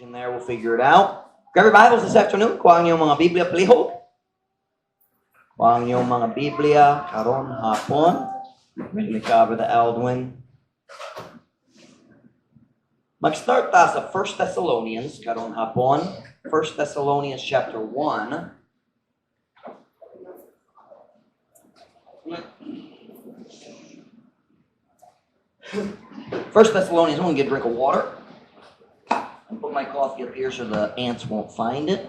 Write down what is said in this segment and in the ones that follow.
in there. We'll figure it out. Grab your Bibles this afternoon. Kuha ang inyong mga Biblia, palihog. Kuha ang inyong mga Biblia karon hapon. Ready to cover the Aldwin. Mag-start ta sa 1 Thessalonians karon hapon. 1 Thessalonians chapter 1. 1 Thessalonians, I'm gonna get a drink of water. I'll put my coffee up here so the ants won't find it.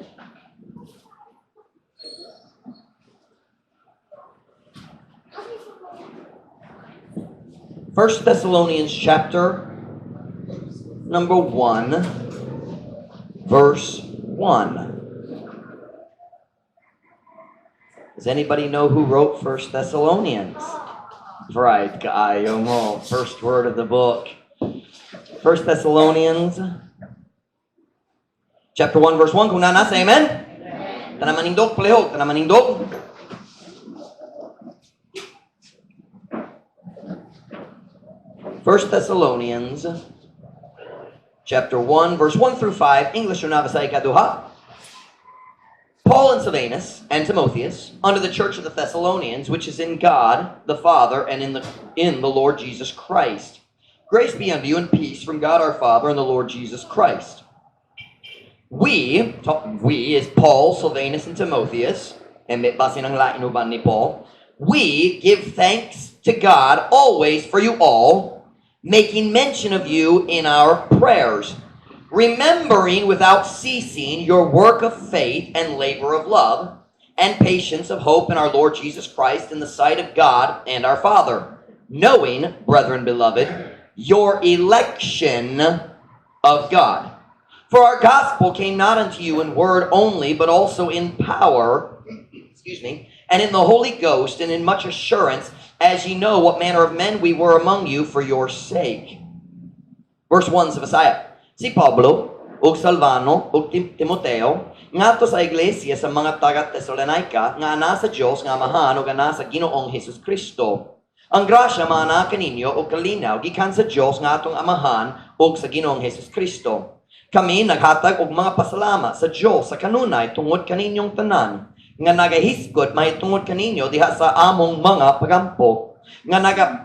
1 Thessalonians chapter number 1, verse 1. Does anybody know who wrote 1 Thessalonians? Right, kaayo mo. First word of the book. 1 Thessalonians chapter 1 verse 1. Kung naa na, say amen. Tanan manindog, palihog. Tanan manindog. 1 Thessalonians chapter 1 verse 1 through 5, English or Navasay Kaduha. Paul and Silvanus and Timotheus unto the church of the Thessalonians, which is in God the Father and in the Lord Jesus Christ. Grace be unto you and peace from God our Father and the Lord Jesus Christ. We is Paul, Silvanus, and Timotheus, and basin ang lain uban ni Paul. We give thanks to God always for you all, making mention of you in our prayers, remembering without ceasing your work of faith and labor of love, and patience of hope in our Lord Jesus Christ in the sight of God and our Father, knowing, brethren beloved, your election of God. For our gospel came not unto you in word only, but also in power, excuse me, and in the Holy Ghost, and in much assurance, as ye know what manner of men we were among you for your sake. Verse 1 sa Bisaya. Si Pablo, ug Silvano, ug Timoteo, ngadto sa iglesia sa mga taga Tesalonica, nga ana sa Dios nga Amahan ug ana sa Ginoong Hesus Kristo. Ang grasya maana kaninyo ug kalinaw gikan sa Dios nga atong Amahan ug sa Ginoong Hesus Kristo. Kami naghatag og mga pasalamat sa Dios sa kanunay tungod kaninyong tanan nga nagahisgot mahitungod kaninyo diha sa among mga pagampo nga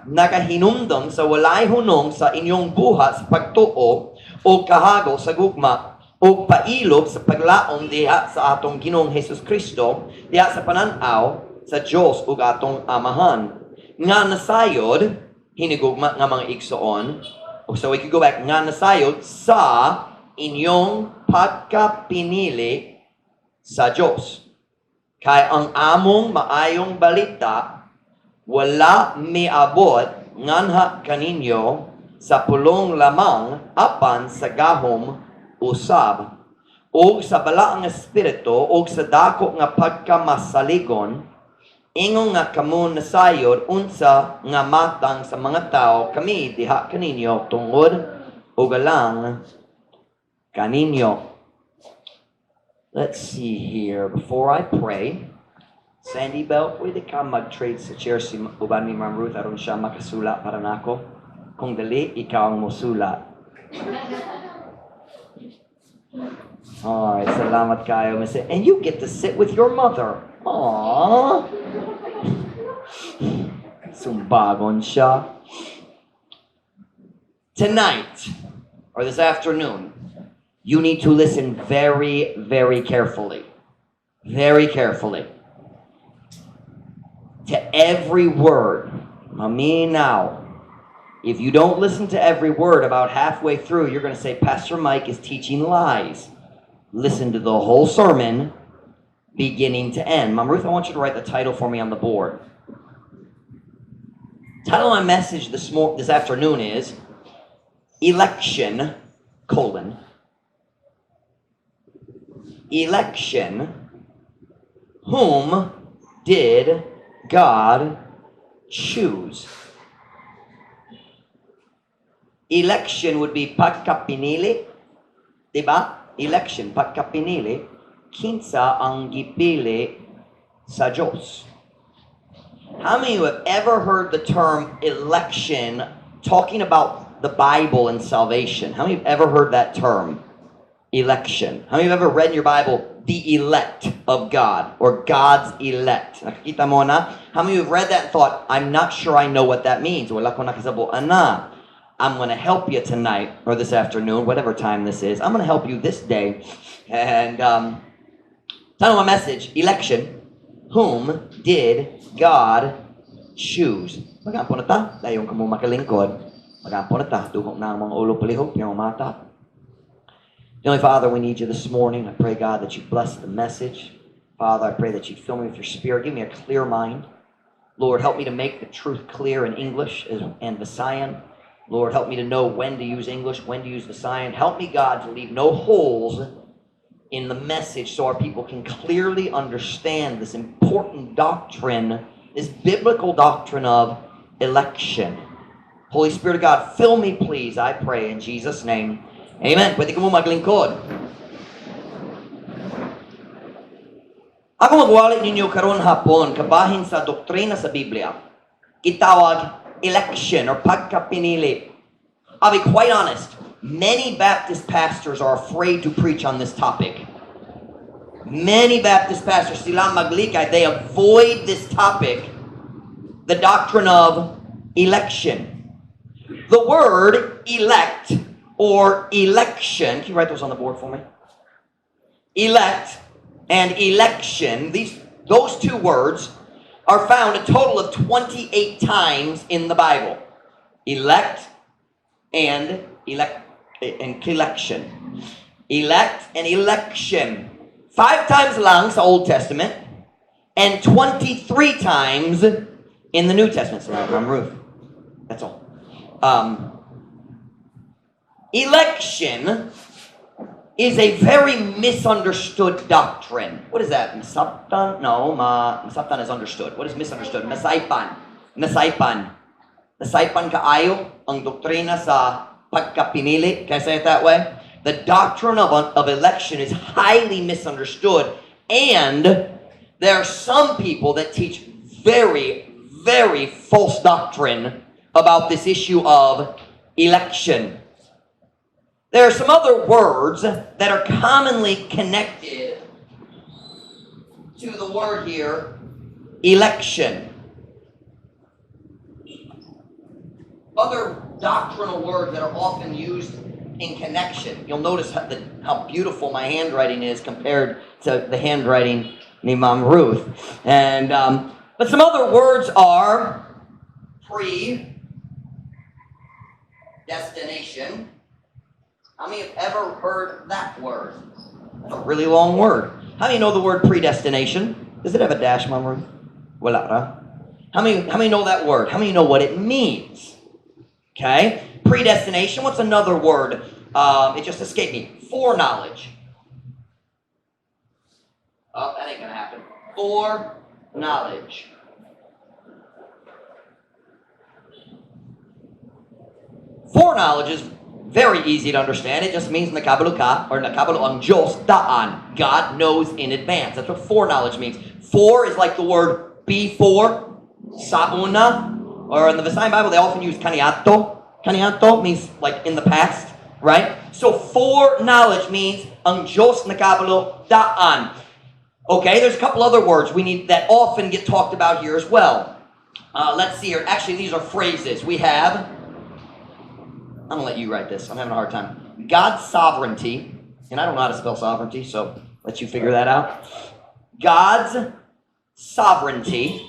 nagahinumdom sa walay hunong sa inyong buhat sa pagtuo o kahago sa gugma o pailob sa paglaom diha sa atong Ginoong Hesus Kristo diha sa panan-aw sa Dios ug atong Amahan nga nasayod, hinigugma nga mga igsoon. So we could go back, nga nasayod sa inyong pagkapinili sa Dios, kay ang among maayong balita wala miabot nganha kaninyo sa pulong lamang, apan sa gahom usab ug sa Balaang Espiritu ug sa dako nga pagkamasaligon, ingon nga kamo nasayod unsa nga matang sa mga tao kami diha kaninyo tungod ug alang kaninyo. Let's see here. Before I pray, Sandy Bell, pwede ka mag-trade sa chair si uban ni Ma'am Ruth aron siya makasulat para nako? Kung dali, ikaw ang mosulat. Alright, salamat kayo, Miss. And you get to sit with your mother. Aww. Sumbagon siya. Tonight, or this afternoon, you need to listen very, very carefully. Very carefully. To every word. Maminaw. If you don't listen to every word, about halfway through, you're going to say, "Pastor Mike is teaching lies." Listen to the whole sermon, beginning to end. Mom Ruth, I want you to write the title for me on the board. Title of my message this afternoon is Election, colon, Election, Whom Did God Choose? Election would be pagkapinili, diba? Election, pagkapinili, kinsa ang gipili sa Diyos. How many of you have ever heard the term election talking about the Bible and salvation? How many have ever heard that term? Election. How many of you have ever read in your Bible, "the elect of God" or "God's elect"? Nakakita mo na? How many of you have read that and thought, "I'm not sure I know what that means"? Wala ko nakasabuan na. I'm going to help you tonight or this afternoon, whatever time this is. I'm going to help you this day. And title of my message, "Election. Whom did God choose?" Magampo na ta, dayon kamo makalingkod. Magampo na ta, dugo na ang mga ulo palihog, yung mata. Heavenly Father, we need you this morning. I pray, God, that you bless the message. Father, I pray that you fill me with your Spirit. Give me a clear mind. Lord, help me to make the truth clear in English and Visayan. Lord, help me to know when to use English, when to use Visayan. Help me, God, to leave no holes in the message so our people can clearly understand this important doctrine, this biblical doctrine of election. Holy Spirit of God, fill me, please, I pray in Jesus' name. Amen. Pwede kamo maglingkod. Ako magwali ninyo karon hapon kabahin sa doktrina sa Biblia. Gitawag election or pagkapinili. I'll be quite honest. Many Baptist pastors are afraid to preach on this topic. Many Baptist pastors, sila maglikay, they avoid this topic, the doctrine of election. The word "elect" or "election", can you write those on the board for me? "Elect" and "election", those two words are found a total of 28 times in the Bible. "Elect" and "elect" and "election". "Elect" and "election". Five times lang sa Old Testament and 23 times in the New Testament. So I'm Ruth. That's all. Election is a very misunderstood doctrine. What is that? Masabtan? No, masabtan is understood. What is misunderstood? Masaypan. Nasaypan. Nasaypan kaayo ang doktrina sa pagkapinili. Can I say it that way? The doctrine of election is highly misunderstood, and there are some people that teach very, very false doctrine about this issue of election. There are some other words that are commonly connected to the word here, "election". Other doctrinal words that are often used in connection. You'll notice how beautiful my handwriting is compared to the handwriting ni Mom Ruth. And but some other words are predestination. How many have ever heard that word? That's a really long word. How many know the word "predestination"? Does it have a dash, Mom Ruth? Wala ra. How many know that word? How many know what it means? Okay. Predestination. What's another word? It just escaped me. Foreknowledge. Oh, that ain't gonna happen. Foreknowledge. Foreknowledge is very easy to understand. It just means nakabalo ka or nakabalo ang Diyos daan. God knows in advance. That's what foreknowledge means. Fore is like the word "before", sauna, or in the Visayan Bible they often use kaniadto. Kaniadto means like in the past, right? So foreknowledge means ang Diyos nakabalo daan. Okay, there's a couple other words we need that often get talked about here as well. Let's see here. Actually, these are phrases. We have, I'm gonna let you write this. I'm having a hard time. God's sovereignty, and I don't know how to spell "sovereignty", so let you figure that out. God's sovereignty.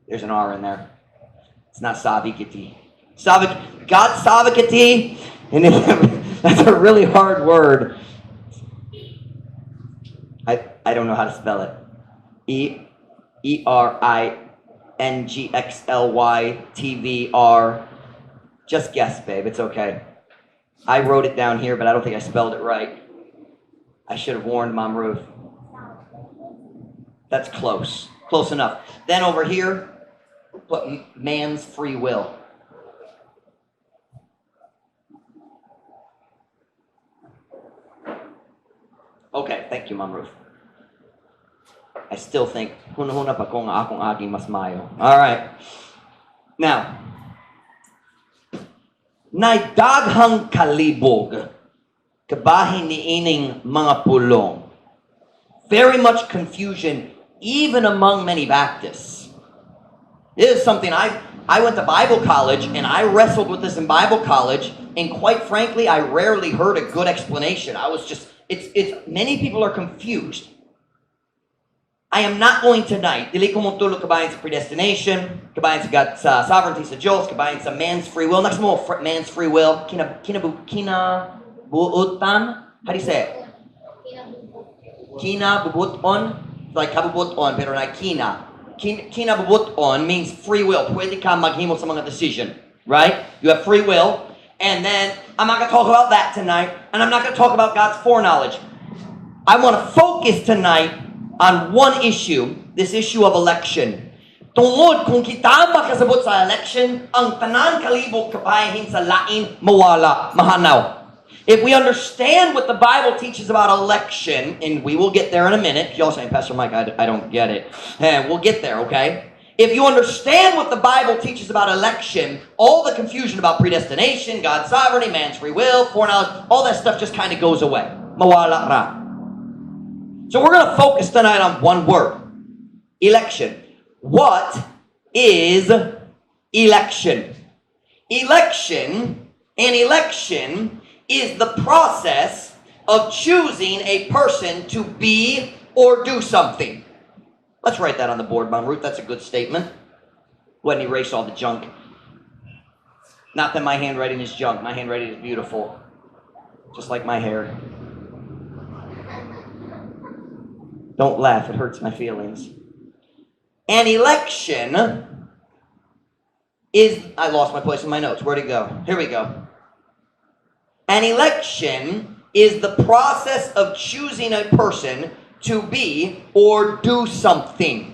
There's an R in there. It's not savikati. God's sovereignty, and that's a really hard word. I don't know how to spell it. E E R I N G X L Y T V R. Just guess, babe. It's okay. I wrote it down here, but I don't think I spelled it right. I should have warned Mom Ruth. That's close. Close enough. Then over here, put man's free will. Okay, thank you, Mom Ruth. I still think, huna-huna pa ko nga akong agi mas mayo. All right. Now, naay daghang kalibog Kabahin niining mga pulong. Very much confusion even among many Baptists. This is something I went to Bible college and I wrestled with this in Bible college, and quite frankly, I rarely heard a good explanation. I was just it's many people are confused. I am not going tonight, dili ko motulok kabahin sa predestination, kabahin sa God, sa sovereignty sa Diyos, kabahin sa man's free will. Next mo, man's free will, kina kinabu kinabuutan. How do you say it? Kinabubuton, like kabubuton, pero na kina. Kinabubuton means free will. Pwede ka maghimo sa mga decision, right? You have free will. And then, I'm not going to talk about that tonight, and I'm not going to talk about God's foreknowledge. I want to focus tonight on one issue, this issue of election. Tungod kung kita makasabot sa election, ang tanan kalibog kabahin sa lain mawala, mahanaw. If we understand what the Bible teaches about election, and we will get there in a minute. Y'all saying, "Pastor Mike, I don't get it." And we'll get there, okay? If you understand what the Bible teaches about election, all the confusion about predestination, God's sovereignty, man's free will, foreknowledge, all that stuff just kind of goes away. Mawala ra. So we're going to focus tonight on one word: election. What is election? Election, an election is the process of choosing a person to be or do something. Let's write that on the board, Mom Ruth. That's a good statement. Go ahead and erase all the junk. Not that my handwriting is junk. My handwriting is beautiful. Just like my hair. Don't laugh, it hurts my feelings. An election is. I lost my place in my notes. Where'd it go? Here we go. An election is the process of choosing a person to be or do something.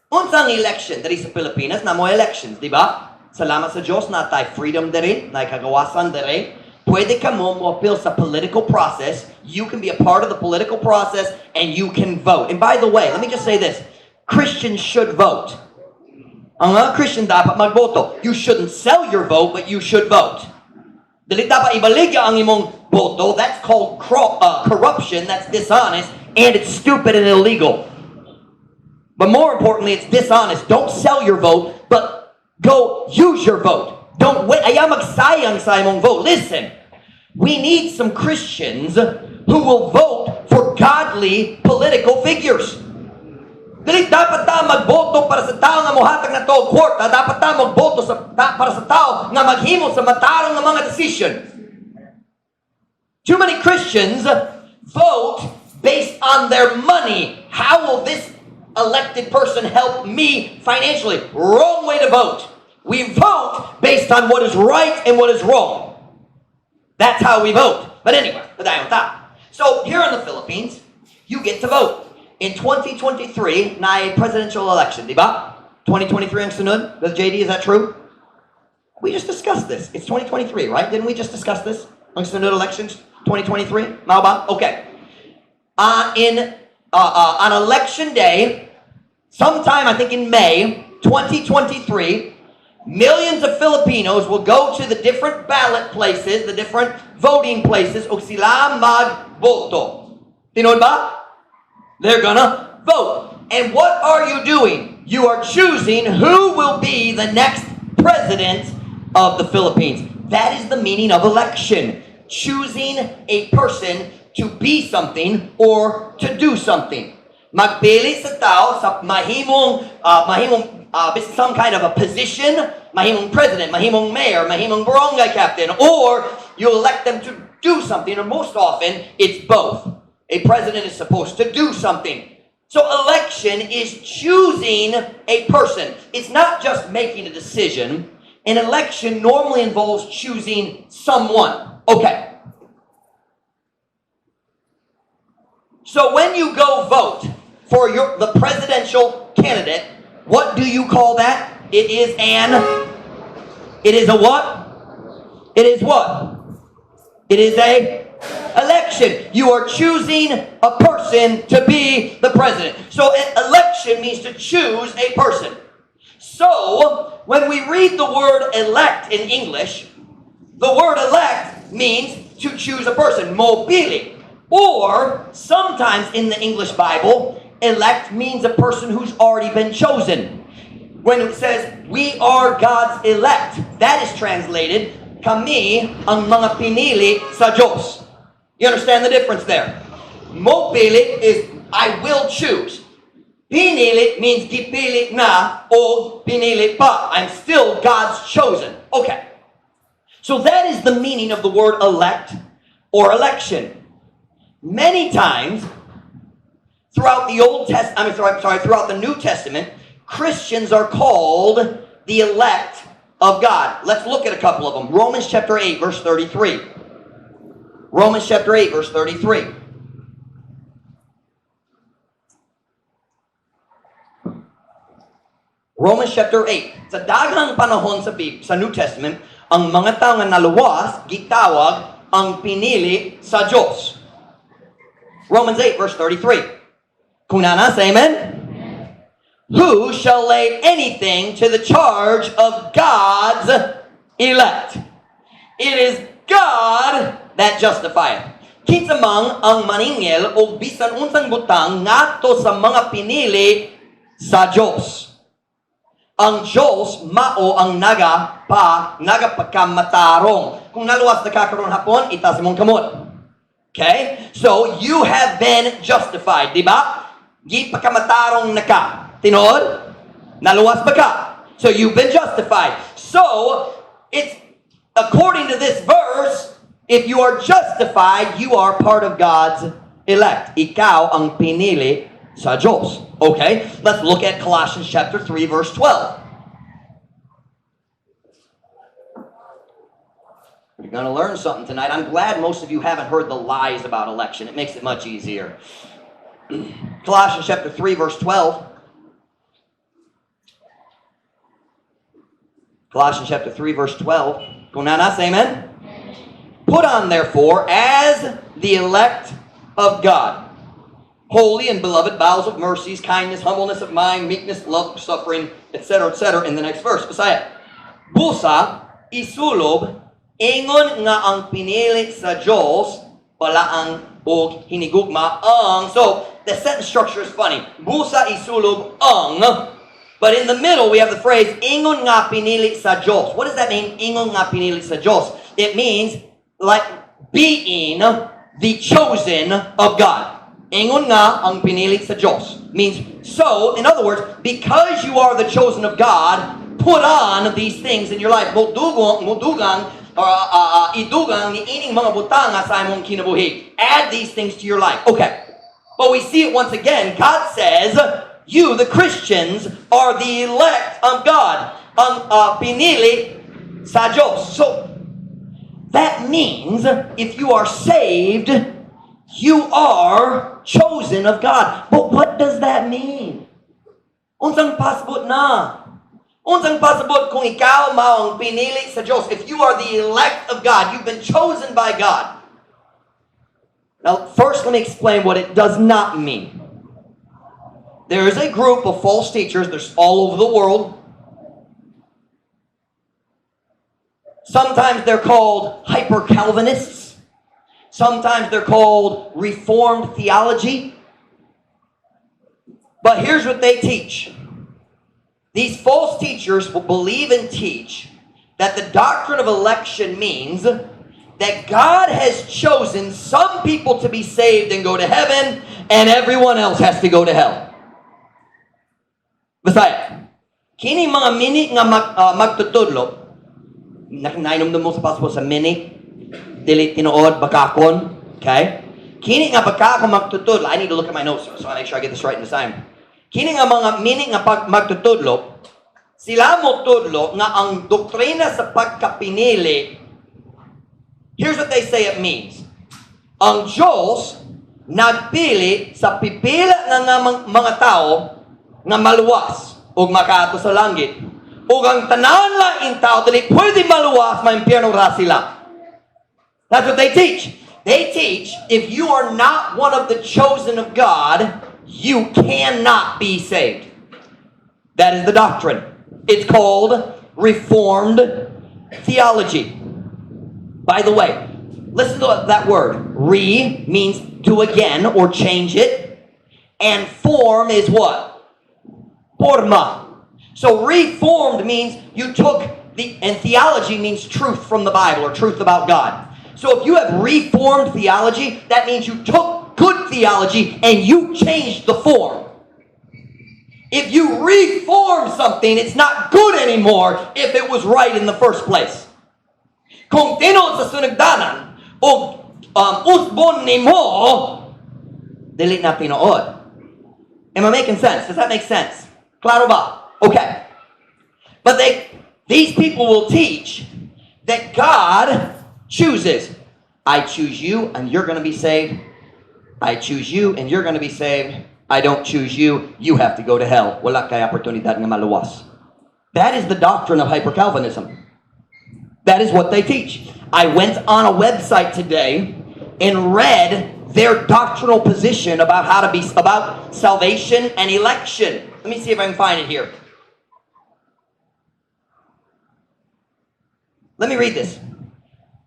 Unsang election diri sa Pilipinas, naa moy elections, di ba? Salamat sa Diyos naa tay freedom diri, naa kagawasan diri. Pwede ka mo mo-appeal sa political process. You can be a part of the political process and you can vote. And by the way, let me just say this. Christians should vote. Ang mga Christian dapat magboto. You shouldn't sell your vote, but you should vote. Dili dapat ibaligya ang imong boto. That's called corruption. That's dishonest. And it's stupid and illegal. But more importantly, it's dishonest. Don't sell your vote, but go use your vote. Don't wait. Ayaw magsayang sa imong vote. Listen, we need some Christians who will vote for godly political figures. Dili dapat ta magboto para sa tao nga mohatag nato og kwarta, dapat ta magboto para sa tao nga maghimo sa matarong nga mga decision. Too many Christians vote based on their money. How will this elected person help me financially? Wrong way to vote. We vote based on what is right and what is wrong. That's how we vote. But anyway, padayon ta. So here in the Philippines, you get to vote. In 2023, na presidential election, di ba? 2023 ang sunod? The JD, is that true? We just discussed this. It's 2023, right? Didn't we just discuss this? Ang sunod elections, 2023? Mao ba? Okay. In on election day, sometime I think in May 2023, millions of Filipinos will go to the different ballot places, the different voting places, ug sila magboto. Tinuod ba? They're gonna vote. And what are you doing? You are choosing who will be the next president of the Philippines. That is the meaning of election. Choosing a person to be something or to do something. Magpili sa tao sa mahimong some kind of a position, mahimong president, mahimong mayor, mahimong barangay captain, or you elect them to do something, or most often, it's both. A president is supposed to do something. So election is choosing a person. It's not just making a decision. An election normally involves choosing someone. Okay. So when you go vote for your the presidential candidate, what do you call that? It is a what? It is what? It is a election. You are choosing a person to be the president. So an election means to choose a person. So when we read the word "elect" in English, the word "elect" means to choose a person. Mopili. Or sometimes in the English Bible, elect means a person who's already been chosen. When it says, "We are God's elect," that is translated, "Kami ang mga pinili sa Diyos." You understand the difference there? Mopili is "I will choose." Pinili means gipili na o pinili pa. I'm still God's chosen. Okay. So that is the meaning of the word elect or election. Many times throughout the Old Test I mean, sorry, sorry, throughout the New Testament, Christians are called the elect of God. Let's look at a couple of them. Romans chapter 8, verse 33. Romans chapter 8, verse 33. Romans chapter 8. Sa daghang panahon sa New Testament, ang mga tao nga naluwas, gitawag ang pinili sa Diyos. Romans 8, verse 33. Kung naa na, say amen. Who shall lay anything to the charge of God's elect? It is God that justifieth. Kinsa man ang maningil og bisan unsang butang ngadto sa mga pinili sa Diyos? Ang Diyos mao ang nagapakamatarong. Kung naluwas na ka karon hapon, itaas imong kamot. Okay? So, you have been justified, di ba? Gipakamatarong na ka. Tinuod? Naluwas ba ka? So, you've been justified. So, it's according to this verse, if you are justified, you are part of God's elect. Ikaw ang pinili sa Diyos. Okay? Let's look at Colossians chapter 3 verse 12. You're going to learn something tonight. I'm glad most of you haven't heard the lies about election. It makes it much easier. Colossians chapter 3 verse 12. Colossians chapter 3 verse 12. Kung naa na, say amen. Put on, therefore, as the elect of God, holy and beloved, bowels of mercies, kindness, humbleness of mind, meekness, love, suffering, etc., etc. in the next verse. Bisaya. Busa, isulob, ingon nga ang pinili sa Diyos, balaang og hinigugma ang. So, the sentence structure is funny. Busa isulob ang. But in the middle, we have the phrase, ingon nga pinili sa Diyos. What does that mean, ingon nga pinili sa Diyos? It means like being the chosen of God. Ingon nga ang pinili sa Diyos. Means, so, in other words, because you are the chosen of God, put on these things in your life. Mudugang, or idugang ni ining mga butanga sa imong kinabuhi. Add these things to your life. Okay. But we see it once again. God says, you, the Christians, are the elect of God. Ang pinili sa Diyos. So, that means if you are saved, you are chosen of God. But what does that mean? Unsang pasabot na? Unsang pasabot kung ikaw mao ang pinili sa Diyos? If you are the elect of God, you've been chosen by God. Now, first let me explain what it does not mean. There is a group of false teachers, there's all over the world. Sometimes they're called hyper-Calvinists. Sometimes they're called Reformed theology. But here's what they teach. These false teachers will believe and teach that the doctrine of election means that God has chosen some people to be saved and go to heaven, and everyone else has to go to hell. Bisaya, kini mga mini nga magtutudlo, nainomdom mo sa pasabot sa mini, dili tinuod, bakakon, okay? Kini nga bakakon magtutudlo, I need to look at my notes so I make sure I get this right in the time. Kini nga mga mini nga pag magtutudlo, sila motudlo nga ang doktrina sa pagkapinili, here's what they say it means. Ang Diyos nagpili sa pipila nga mga tao nga maluwas ug makaadto sa langit. Ug ang tanan laing tao dili pwede maluwas, maimpyerno ra sila. That's what they teach. They teach if you are not one of the chosen of God, you cannot be saved. That is the doctrine. It's called Reformed theology. By the way, Listen to that word. "Re" means do again or change it. And "form" is what? Porma. So "reformed" means you took the, and "theology" means truth from the Bible or truth about God. So if you have reformed theology, that means you took good theology and you changed the form. If you reform something, it's not good anymore if it was right in the first place. Kung tinuod sa sunugdanan o usbon nimo, dili na tinuod. Am I making sense? Does that make sense? Klaro ba? Okay. But these people will teach that God chooses. I choose you and you're going to be saved. I choose you and you're going to be saved. I don't choose you. You have to go to hell. Wala kay oportunidad nga maluwas. That is the doctrine of hyper-Calvinism. That is what they teach. I went on a website today and read their doctrinal position about how to be about salvation and election. Let me see if I can find it here. Let me read this.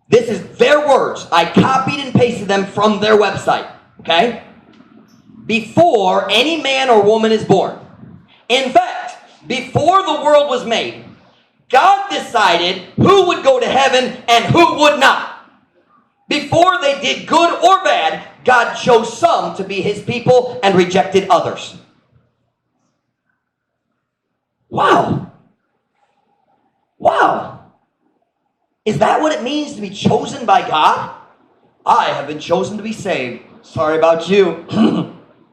This is their words. I copied and pasted them from their website. Okay? Before any man or woman is born. In fact, before the world was made, God decided who would go to heaven and who would not. Before they did good or bad, God chose some to be his people and rejected others. Wow. Wow. Is that what it means to be chosen by God? I have been chosen to be saved. Sorry about you.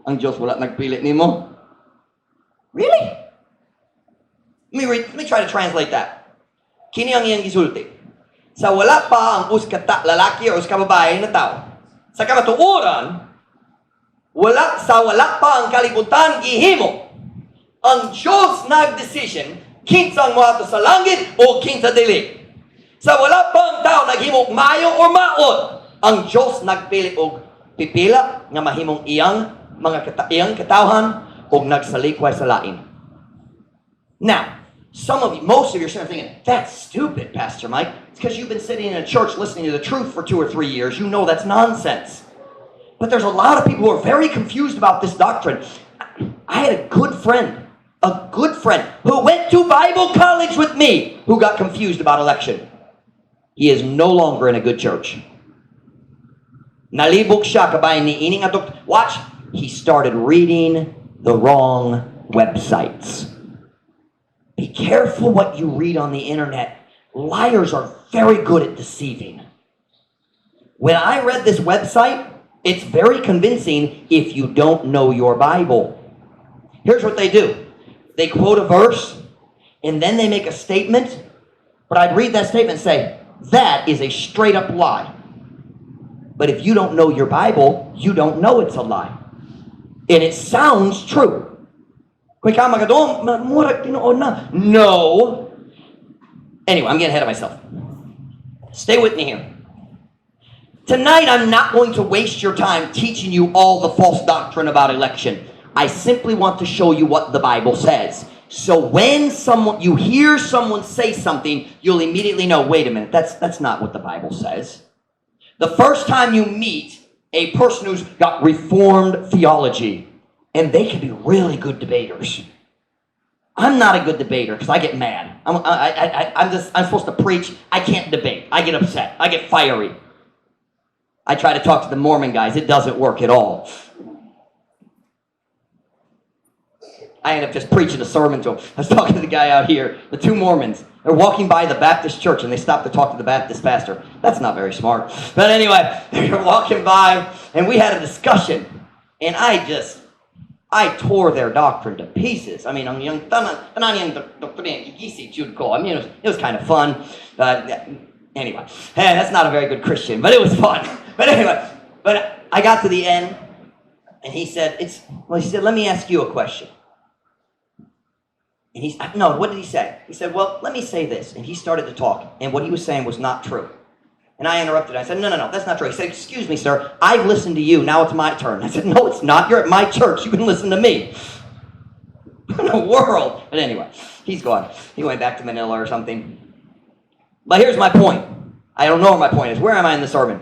Ang Diyos wala nagpili nimo. Really? Let me try to translate that. Kini ang iyang gisulti. Sa wala pa ang usa ka lalaki o usa ka babae na tao. Sa kamatuoran, wala sa wala pa ang kalibutan gihimo. Ang Diyos nag-decision kinsang moadto sa langit o kinsa dili. Sa wala pa ang tao naghimong maayo or maot, ang Diyos nagpili og pipila nga mahimong iyang mga iyang katawhan og nagsalikway sa lain. Now, some of you, most of you are sitting there thinking, "That's stupid, Pastor Mike." It's because you've been sitting in a church listening to the truth for 2 or 3 years. You know that's nonsense. But there's a lot of people who are very confused about this doctrine. I had a good friend who went to Bible college with me, who got confused about election. He is no longer in a good church. Nalibog siya kabahin niini nga. Watch, he started reading the wrong websites. Be careful what you read on the internet. Liars are very good at deceiving. When I read this website, it's very convincing if you don't know your Bible. Here's what they do. They quote a verse and then they make a statement, but I'd read that statement and say, "That is a straight up lie." But if you don't know your Bible, you don't know it's a lie. And it sounds true. Kung ikaw magadong, murag tinuod na. No. Anyway, I'm getting ahead of myself. Stay with me here. Tonight, I'm not going to waste your time teaching you all the false doctrine about election. I simply want to show you what the Bible says. So when someone you hear someone say something, you'll immediately know, "Wait a minute, that's not what the Bible says." The first time you meet a person who's got reformed theology, and they can be really good debaters. I'm not a good debater because I get mad. I'm supposed to preach. I can't debate. I get upset. I get fiery. I try to talk to the Mormon guys. It doesn't work at all. I end up just preaching a sermon to them. I was talking to the guy out here, the two Mormons. They're walking by the Baptist church and they stopped to talk to the Baptist pastor. That's not very smart. But anyway, they were walking by and we had a discussion. And I tore their doctrine to pieces. I mean, ang yung tanan, tanan yung doktrina, gigisi jud ko. I mean, it was kind of fun. But anyway, hey, that's not a very good Christian, but it was fun. But anyway, but I got to the end and he said, well, he said, "Let me ask you a question." And he's, no, what did he say? He said, "Well, let me say this." And he started to talk. And what he was saying was not true. And I interrupted. I said, No, that's not true." He said, "Excuse me, sir. I've listened to you. Now it's my turn." I said, "No, it's not. You're at my church. You can listen to me." What in the world? But anyway, he's gone. He went back to Manila or something. But here's my point. I don't know where my point is. Where am I in the sermon?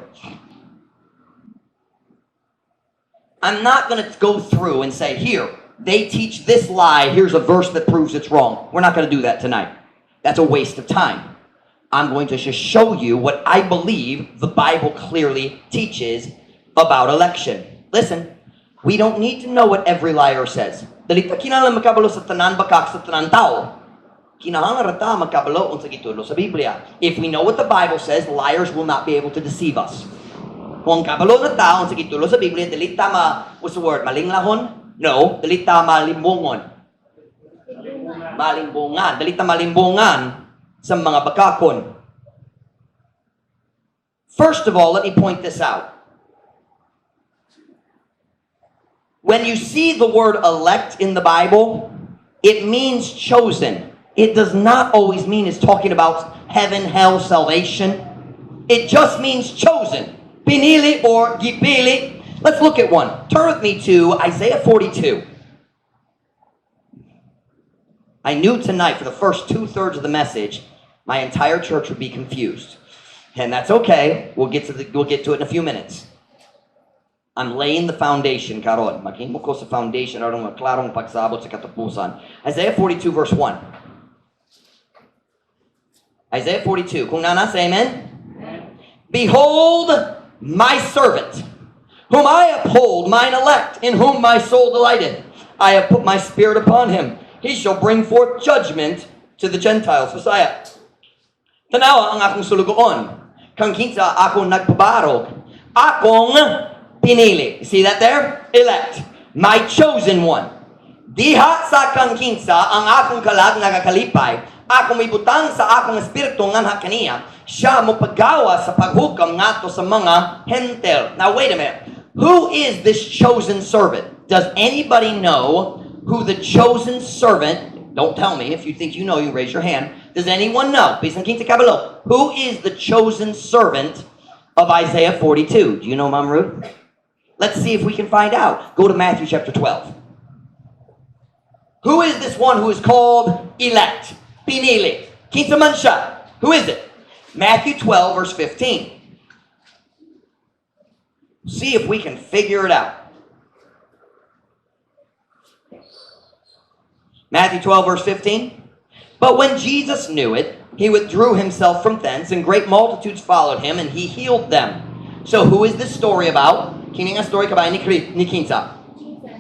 I'm not going to go through and say, "Here, they teach this lie. Here's a verse that proves it's wrong." We're not going to do that tonight. That's a waste of time. I'm going to just show you what I believe the Bible clearly teaches about election. Listen, we don't need to know what every liar says. Dili ta kinahanglan makabalo sa tanan bakak sa tanan tao. Kinahanglan ra ta makabalo unsa gitudlo sa Biblia. If we know what the Bible says, liars will not be able to deceive us. Kung kabalo na ta unsa gitudlo sa Biblia, dili ta ma, what's the word? Malinglahon? No, dili ta malimbungon. Malimbungan. Dili ta malimbungan sa mga bakakon. First of all, let me point this out. When you see the word "elect" in the Bible, it means chosen. It does not always mean it's talking about heaven, hell, salvation. It just means chosen. Pinili or gipili. Let's look at one. Turn with me to Isaiah 42. I knew tonight, for the first two-thirds of the message, my entire church would be confused. And that's okay. We'll get to it in a few minutes. I'm laying the foundation karon. Maghimo ko sa foundation aron maklarong pagsabot sa katapusan. Isaiah 42 verse 1. Isaiah 42. Kung naa na, say amen. "Behold my servant, whom I uphold, mine elect, in whom my soul delighteth. I have put my spirit upon him. He shall bring forth judgment to the Gentiles." Bisaya. "Tanawa ang akong sulugoon, kang kinsa ako nagpabarog, akong pinili." See that there? Elect. My chosen one. "Diha sa kang kinsa ang akong kalag nagakalipay, akong ibutang sa akong espiritu nganha kaniya, siya mopagawas sa paghukam ngadto sa mga Hentil." Now wait a minute. Who is this chosen servant? Does anybody know who the chosen servant? Don't tell me. If you think you know, you raise your hand. Does anyone know? Bisan kinsa kabalo. Who is the chosen servant of Isaiah 42? Do you know, Mom Ruth? Let's see if we can find out. Go to Matthew chapter 12. Who is this one who is called elect? Pinili. Kinsa man siya? Who is it? Matthew 12, verse 15. See if we can figure it out. Matthew 12, verse 15. "But when Jesus knew it, he withdrew himself from thence, and great multitudes followed him, and he healed them." So who is this story about? Kini nga story kabahin ni kinsa?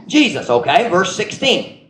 Jesus, okay? Verse 16.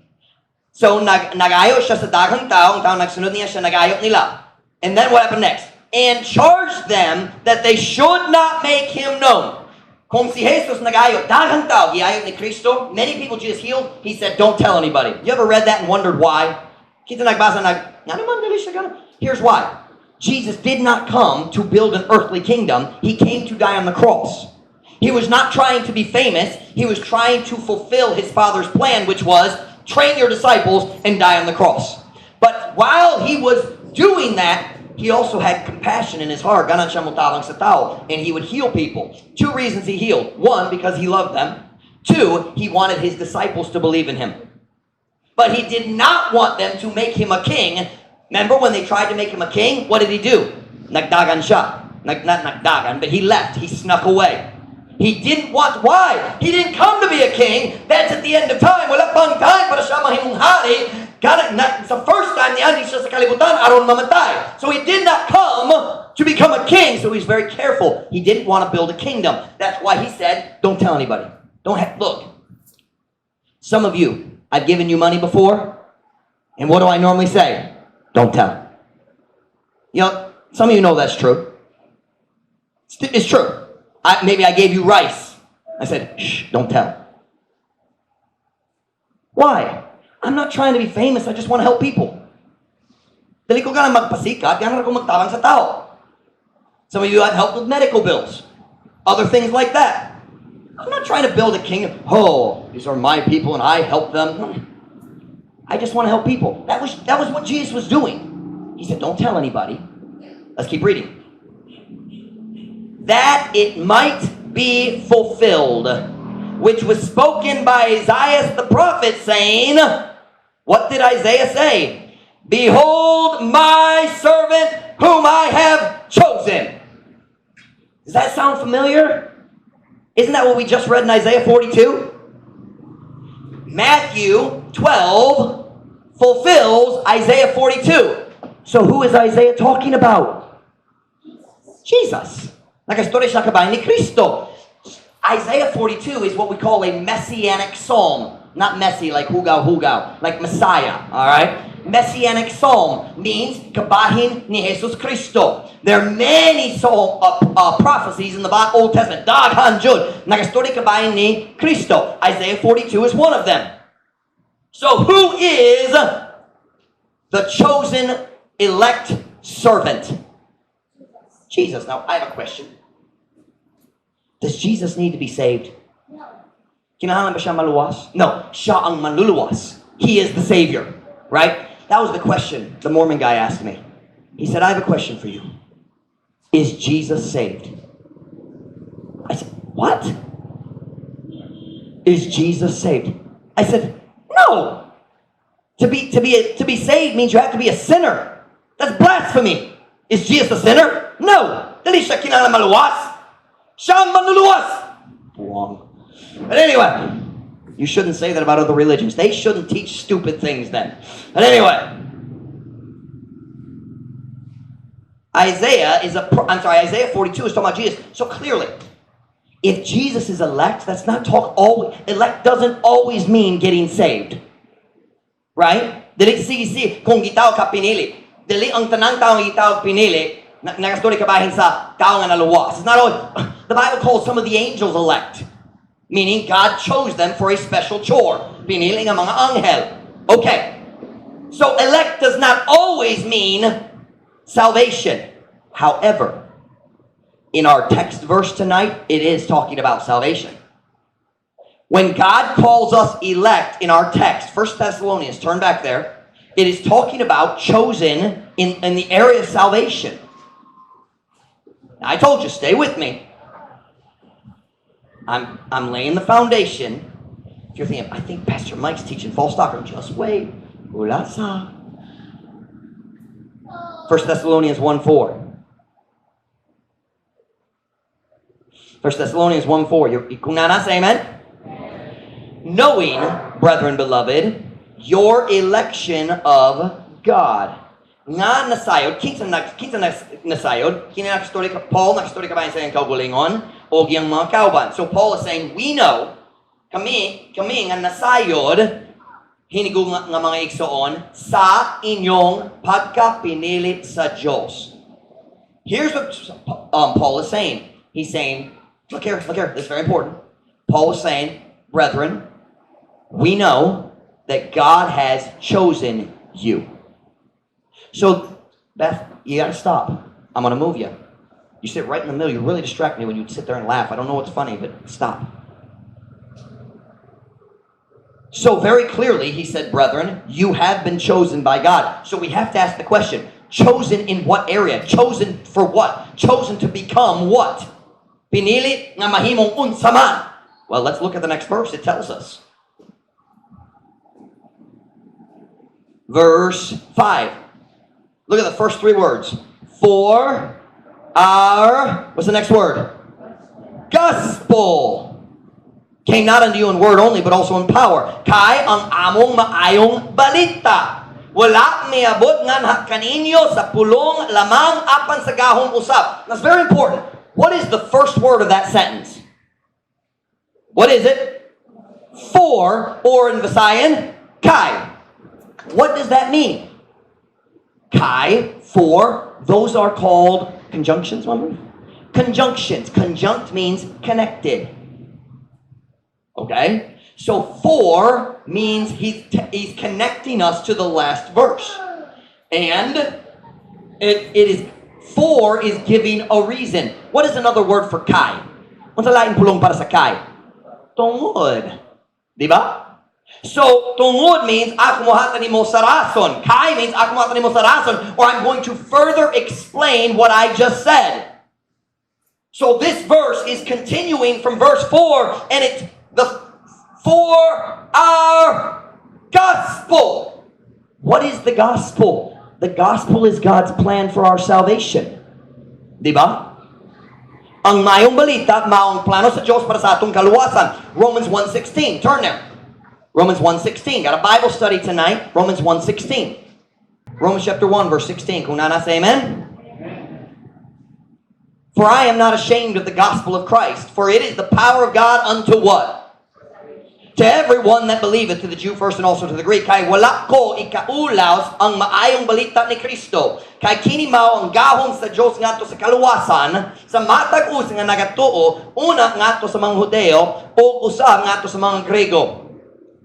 So nagayo siya sa daghang tao, ang tao nagsunod niya siya, nagayo nila. And then what happened next? "And charged them that they should not make him known." Kung si Jesus nagayo, daghang tao, giayo ni Kristo, many people Jesus healed, he said, "Don't tell anybody." You ever read that and wondered why? Kita nagbasa nag, ngano man dili siya ganun? Here's why. Jesus did not come to build an earthly kingdom. He came to die on the cross. He was not trying to be famous. He was trying to fulfill his Father's plan, which was train your disciples and die on the cross. But while he was doing that, he also had compassion in his heart. Ganahan siya motabang sa tao, and he would heal people. Two reasons he healed. One, because he loved them. Two, he wanted his disciples to believe in him. But he did not want them to make him a king. Remember when they tried to make him a king? What did he do? Nagdagan siya. Not nagdagan, but he left. He snuck away. He didn't want, why? He didn't come to be a king. That's at the end of time. Wala pang time para siya mahimong hari. Na, sa first time niya, siya sa kalibutan, aron mamatay. So he did not come to become a king, so he's very careful. He didn't want to build a kingdom. That's why he said, "Don't tell anybody." Don't have, look. Some of you, I've given you money before, and what do I normally say? "Don't tell." Some of you know that's true. It's true. Maybe I gave you rice. I said, "Shh, don't tell." Why? I'm not trying to be famous. I just want to help people. Dili ko ganang magpasikat, ganahan ko magtabang sa tao. Some of you have helped with medical bills, other things like that. I'm not trying to build a kingdom. "Oh, these are my people and I help them." I just want to help people. That was what Jesus was doing. He said, "Don't tell anybody." Let's keep reading. "That it might be fulfilled, which was spoken by Isaiah the prophet, saying," what did Isaiah say? "Behold my servant whom I have chosen." Does that sound familiar? Isn't that what we just read in Isaiah 42? Matthew 12 fulfills Isaiah 42. So who is Isaiah talking about? Jesus. Nakaistorya siya kabahin ni Kristo. Isaiah 42 is what we call a messianic psalm. Not messy like hugaw hugaw, like Messiah, all right? Messianic psalm means kabahin ni Jesus Cristo. There are many psalm, prophecies in the Old Testament. Daghan jud. Nagastory kabahin ni Cristo. Isaiah 42 is one of them. So who is the chosen elect servant? Jesus. Now, I have a question. Does Jesus need to be saved? No. Kinahanglan ba siya maluwas? No, siya ang manluluwas. He is the Savior, right? That was the question the Mormon guy asked me. He said, "I have a question for you. Is Jesus saved?" I said, "What? Is Jesus saved?" I said, "No. To be saved means you have to be a sinner. That's blasphemy. Is Jesus a sinner? No. Dili siya kinahanglan maluwas. Siya ang manluluwas." Buang. But anyway, you shouldn't say that about other religions. They shouldn't teach stupid things then. But anyway, Isaiah is a, I'm sorry, Isaiah 42 is talking about Jesus. So clearly, if Jesus is elect, that's not talk always, elect doesn't always mean getting saved. Right? Dili sige sige kung gitawag ka pinili. Dili ang tanang tao nga gitawag pinili na nagastory kabahin sa tao nga naluwas. It's not always, the Bible calls some of the angels elect, meaning God chose them for a special chore. Pinili nga mga anghel. Okay. So elect does not always mean salvation. However, in our text verse tonight, it is talking about salvation. When God calls us elect in our text, 1 Thessalonians, turn back there, it is talking about chosen in the area of salvation. Now, I told you, stay with me. I'm laying the foundation. If you're thinking, "I think Pastor Mike's teaching false doctrine," just wait. Ulasa. 1 Thessalonians 1:4. 1 Thessalonians 1:4. Kung naa na, say amen. Knowing, brethren beloved, your election of God. Nga nasayod, kinsa nasayod, kini nakastorya ka, Paul nakastorya kabahin sa iyang kaugalingon, o iyang mga kauban. So Paul is saying, we know, kami nga nasayod, hinigo nga mga igsoon, sa inyong pagkapinili sa Diyos. Here's what Paul is saying. He's saying, look here, this is very important. Paul is saying, brethren, we know that God has chosen you. So, Beth, you got to stop. I'm going to move you. You sit right in the middle. You really distract me when you sit there and laugh. I don't know what's funny, but stop. So, very clearly, he said, "Brethren, you have been chosen by God." So, we have to ask the question, chosen in what area? Chosen for what? Chosen to become what? Pinili nga mahimong unsa man. Well, let's look at the next verse. It tells us. Verse 5. Look at the first three words. For our, what's the next word? Gospel came not unto you in word only, but also in power. Kay ang among maayong balita wala miabot nga kaninyo sa pulong lamang apan sa gahom usab. That's very important. What is the first word of that sentence? What is it? For, or in Visayan, kay. What does that mean? Kay, for, those are called conjunctions, remember? Conjunctions. Conjunct means connected. Okay? So for means he's connecting us to the last verse. And it is, for is giving a reason. What is another word for kay? Unsa laing pulong para sa kay? Tungod. Di ba? So, tungod means ako mohatag nimo sa rason. Kay means ako mohatag nimo sa rason, or I'm going to further explain what I just said. So this verse is continuing from verse 4, and it's the for our gospel. What is the gospel? The gospel is God's plan for our salvation. Di ba? Ang maayong balita, maong plano sa Diyos para sa atong kaluwasan. Romans 1:16. Turn there. Romans 1:16. Got a Bible study tonight. Romans 1:16. Romans chapter 1 verse 16. Kung naa na, say amen. For I am not ashamed of the gospel of Christ, for it is the power of God unto what? To everyone that believeth, to the Jew first and also to the Greek. Kay wala ko ikaulaw ang maayong balita ni Kristo. Kay kini mao ang gahom sa Dios ngadto sa kaluwasan sa matag usa nga nagatuo, una ngadto sa mga Hudeo o usab ngadto sa mga Grego.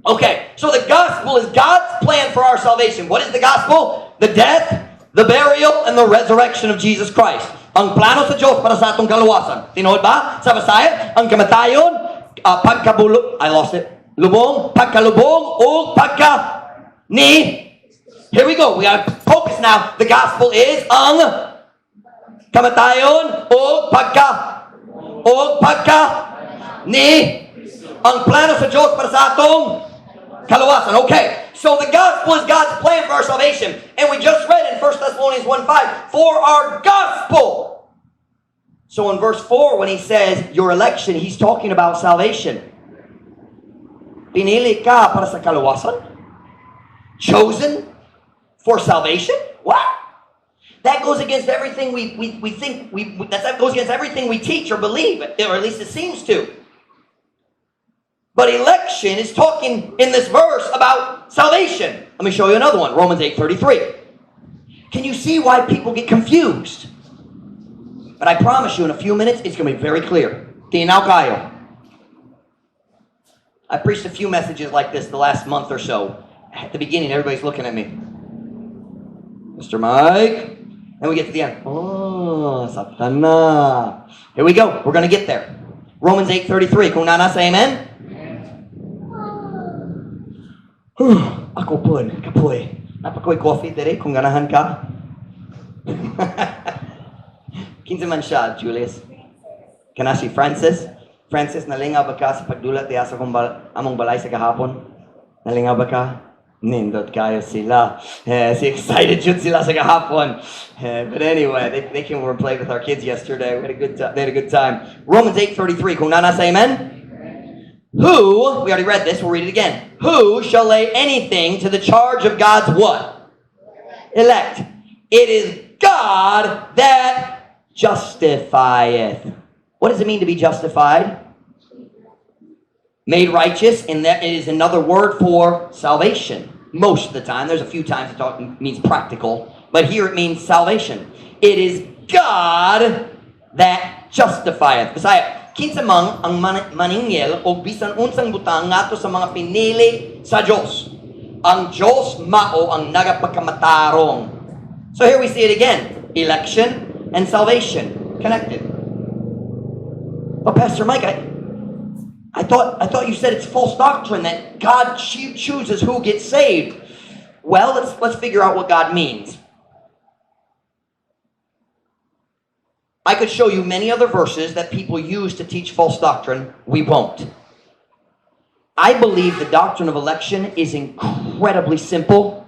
Okay, so the gospel is God's plan for our salvation. What is the gospel? The death, the burial, and the resurrection of Jesus Christ. Ang plano sa Diyos para sa atong kaluwasan. Tinuod ba? Sa Bisaya, ang kamatayon, pagkabulo, I lost it. Lubong, pagkalubong, o pagka ni. Here we go. We gotta focus now. The gospel is ang kamatayon o pagka ni ang plano sa Diyos para sa atong kaluwasan. Okay. So the gospel is God's plan for our salvation. And we just read in 1 Thessalonians 1:5, for our gospel. So in verse 4, when he says your election, he's talking about salvation. Pinili ka para sa kaluwasan? Chosen for salvation? What? That goes against everything we think, that goes against everything we teach or believe, or at least it seems to. But election is talking in this verse about salvation. Let me show you another one, Romans 8:33. Can you see why people get confused? But I promise you, in a few minutes, it's going to be very clear. Tinaw kaayo. I preached a few messages like this the last month or so. At the beginning, everybody's looking at me. "Mr. Mike." And we get to the end. "Oh, sabtan na." Here we go. We're going to get there. Romans 8:33. Kung naa na, say amen. Whew, ako pod, kapoy. Naa pa koy coffee diri kung ganahan ka. Kinsa man siya, Julius? Kana si Francis? Francis, nalingaw ba ka sa pagdula diha sa among balay sa gahapon? Nalingaw ba ka? Nindot kaayo sila. Eh, si excited jud sila sa gahapon. Eh, but anyway, they came over and played with our kids yesterday. We had a good time. They had a good time. Romans 8:33. Kung naa na, say amen. Who, we already read this, we'll read it again. Who shall lay anything to the charge of God's what? Elect. It is God that justifieth. What does it mean to be justified? Made righteous, and that is another word for salvation. Most of the time. There's a few times it means practical, but here it means salvation. It is God that justifieth. Bisaya, kinsa man ang maningil og bisan unsang butang ngadto sa mga pinili sa Dios? Ang Dios mao ang nagapakamatarong. So here we see it again. Election and salvation connected. But Pastor Mike, I thought you said it's false doctrine that God chooses who gets saved. Well, let's figure out what God means. I could show you many other verses that people use to teach false doctrine. We won't. I believe the doctrine of election is incredibly simple,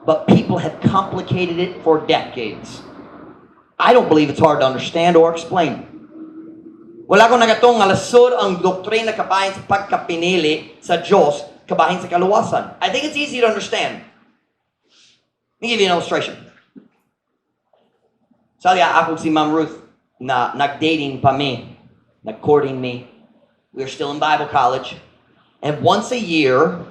but people have complicated it for decades. I don't believe it's hard to understand or explain. Wala ko nagatuo nga lisod ang doktrina kabahin sa pagkapinili sa Diyos, kabahin sa kaluwasan. I think it's easy to understand. Let me give you an illustration. Sa ako si Ma'am Ruth na nag-dating pa mi, nag-courting mi. We were still in Bible college. And once a year,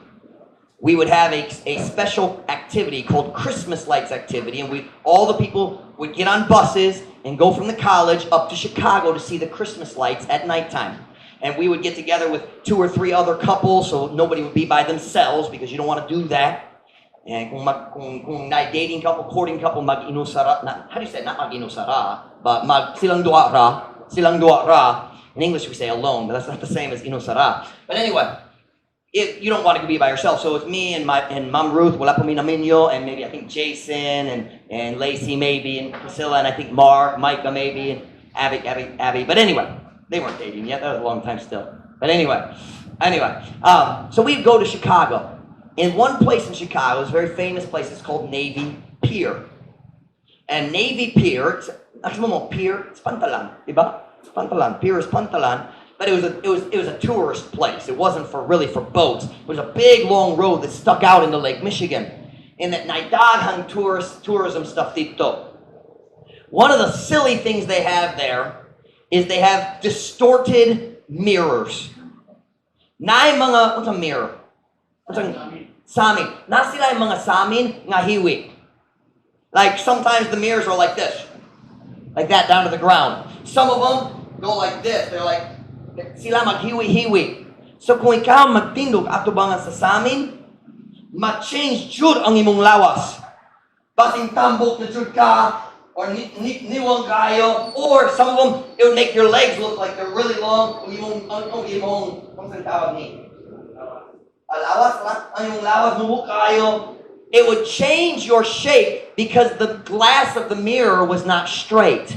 we would have a special activity called Christmas lights activity. And we all the people would get on buses and go from the college up to Chicago to see the Christmas lights at nighttime. And we would get together with two or three other couples so nobody would be by themselves, because you don't want to do that. And kung na dating couple, courting couple, mag-inusara, na, how do you say it? Not mag-inusara, but mag silang duha ra, silang duha ra. In English we say alone, but that's not the same as inusara. But anyway, you don't want to be by yourself. So it's me and Mom Ruth, wala pa mi naminyo, and maybe I think Jason and Lacey maybe, and Priscilla, and I think Mark, Micah maybe, and Abby, Abby, Abby. But anyway, they weren't dating yet. That was a long time still. But anyway, so we'd go to Chicago. In one place in Chicago, it's a very famous place. It's called Navy Pier. And Navy Pier, it's, mo mo, pier, it's pantalan, di ba? Pantalan, Piers Pantalan. But it was a tourist place. It wasn't for really for boats. It was a big long road that stuck out into Lake Michigan. And that naay daghang tourist tourism stuff didto. One of the silly things they have there is they have distorted mirrors. Naay mga, what's a mirror? What's a samin? Naa sila'y mga samin nga hiwi. Like, sometimes the mirrors are like this. Like that down to the ground. Some of them go like this. They're like, sila maghiwi-hiwi. So kung ikaw magtindog atubangan sa samin, ma-change jud ang imong lawas. Basin tambok na jud ka, or niwang kayo, or some of them, it would make your legs look like they're really long. Ang imong, ano sa tawag ni? Ah, lawas, ang imong lawas, mubo kayo. It would change your shape because the glass of the mirror was not straight.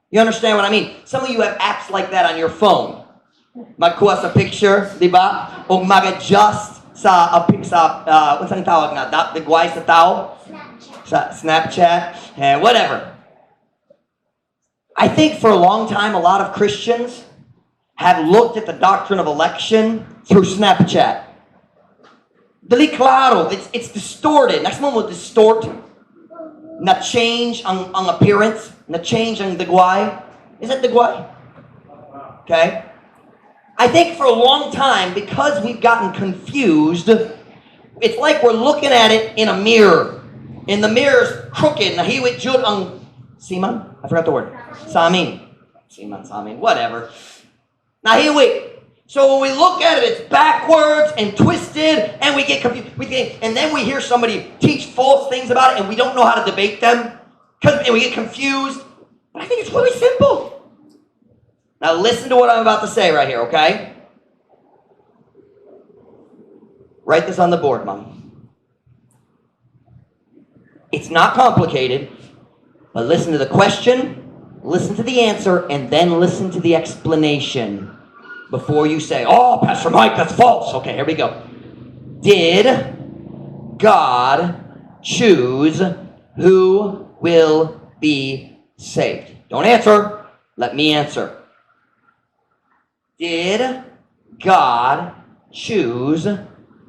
You understand what I mean? Some of you have apps like that on your phone. Magkuha sa picture, di ba? O mag-adjust sa unsang tawag na, dagway sa tao? Snapchat. Sa Snapchat, eh, whatever. I think for a long time, a lot of Christians have looked at the doctrine of election through Snapchat. Dili klaro, it's distorted. Next one will distort, na change ang appearance, na change ang dagway. Is it dagway? Okay. I think for a long time, because we've gotten confused, it's like we're looking at it in a mirror. And the mirror's crooked. Nahiwit jud ang siman? I forgot the word. Samin. Siman, samin, whatever. Nahiwit. So when we look at it, it's backwards and twisted, and we get confused. We think, and then we hear somebody teach false things about it, and we don't know how to debate them, because and we get confused. But I think it's really simple. Now listen to what I'm about to say right here, okay? Write this on the board, Mom. It's not complicated, but listen to the question, listen to the answer, and then listen to the explanation before you say, "Oh, Pastor Mike, that's false." Okay, here we go. Did God choose who will be saved? Don't answer. Let me answer. Did God choose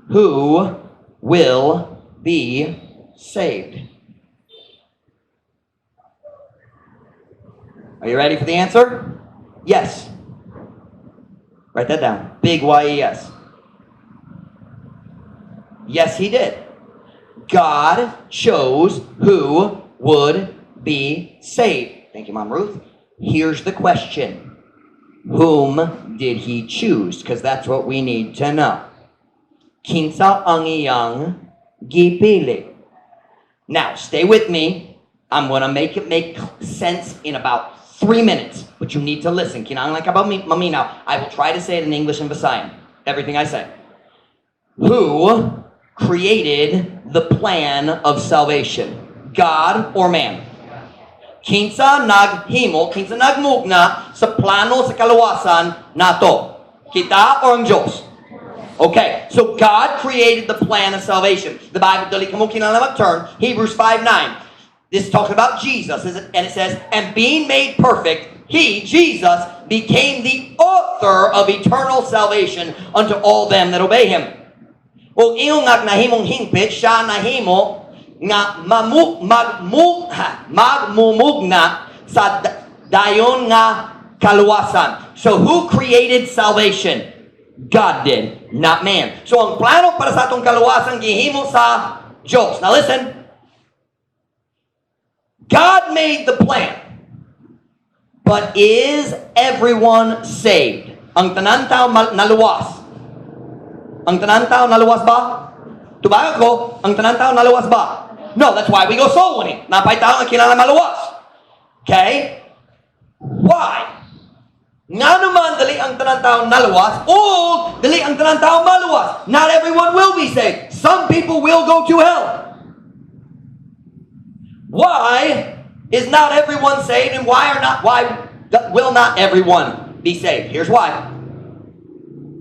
who will be saved? Are you ready for the answer? Yes. Write that down. Big YES. Yes, he did. God chose who would be saved. Thank you, Mom Ruth. Here's the question: Whom did he choose? Because that's what we need to know. Kinsa ang iyang gipili? Now, stay with me. I'm going to make it make sense in about 3 minutes, but you need to listen. Kinahanglan ka ba maminaw? I will try to say it in English and Visayan. Everything I say. Who created the plan of salvation? God or man? Kinsa naghimo, kinsa nagmugna sa plano sa kaluwasan nato? Kita or ang Diyos? Okay, so God created the plan of salvation. The Bible, dili kamo kinahanglan mag-turn, Hebrews 5:9. This is talking about Jesus, and it says, "And being made perfect, he, Jesus, became the author of eternal salvation unto all them that obey him." O ingon nga nahimong hingpit, siya nahimo nga mamu, magmu, ha, magmumugna sa dayon nga kaluwasan. So who created salvation? God did, not man. So ang plano para sa atong kaluwasan gihimo sa Diyos. Now listen. God made the plan. But is everyone saved? Ang tanan tao naluwas? Ang tanan tao naluwas ba? Tubag ako, ang tanan tao naluwas ba? No, that's why we go soul winning. Naa pay tao nga kinahanglan maluwas. Okay? Why? Ngano man dili ang tanan tao naluwas o dili ang tanan tao maluwas? Not everyone will be saved. Some people will go to hell. Why is not everyone saved and why will not everyone be saved? Here's why.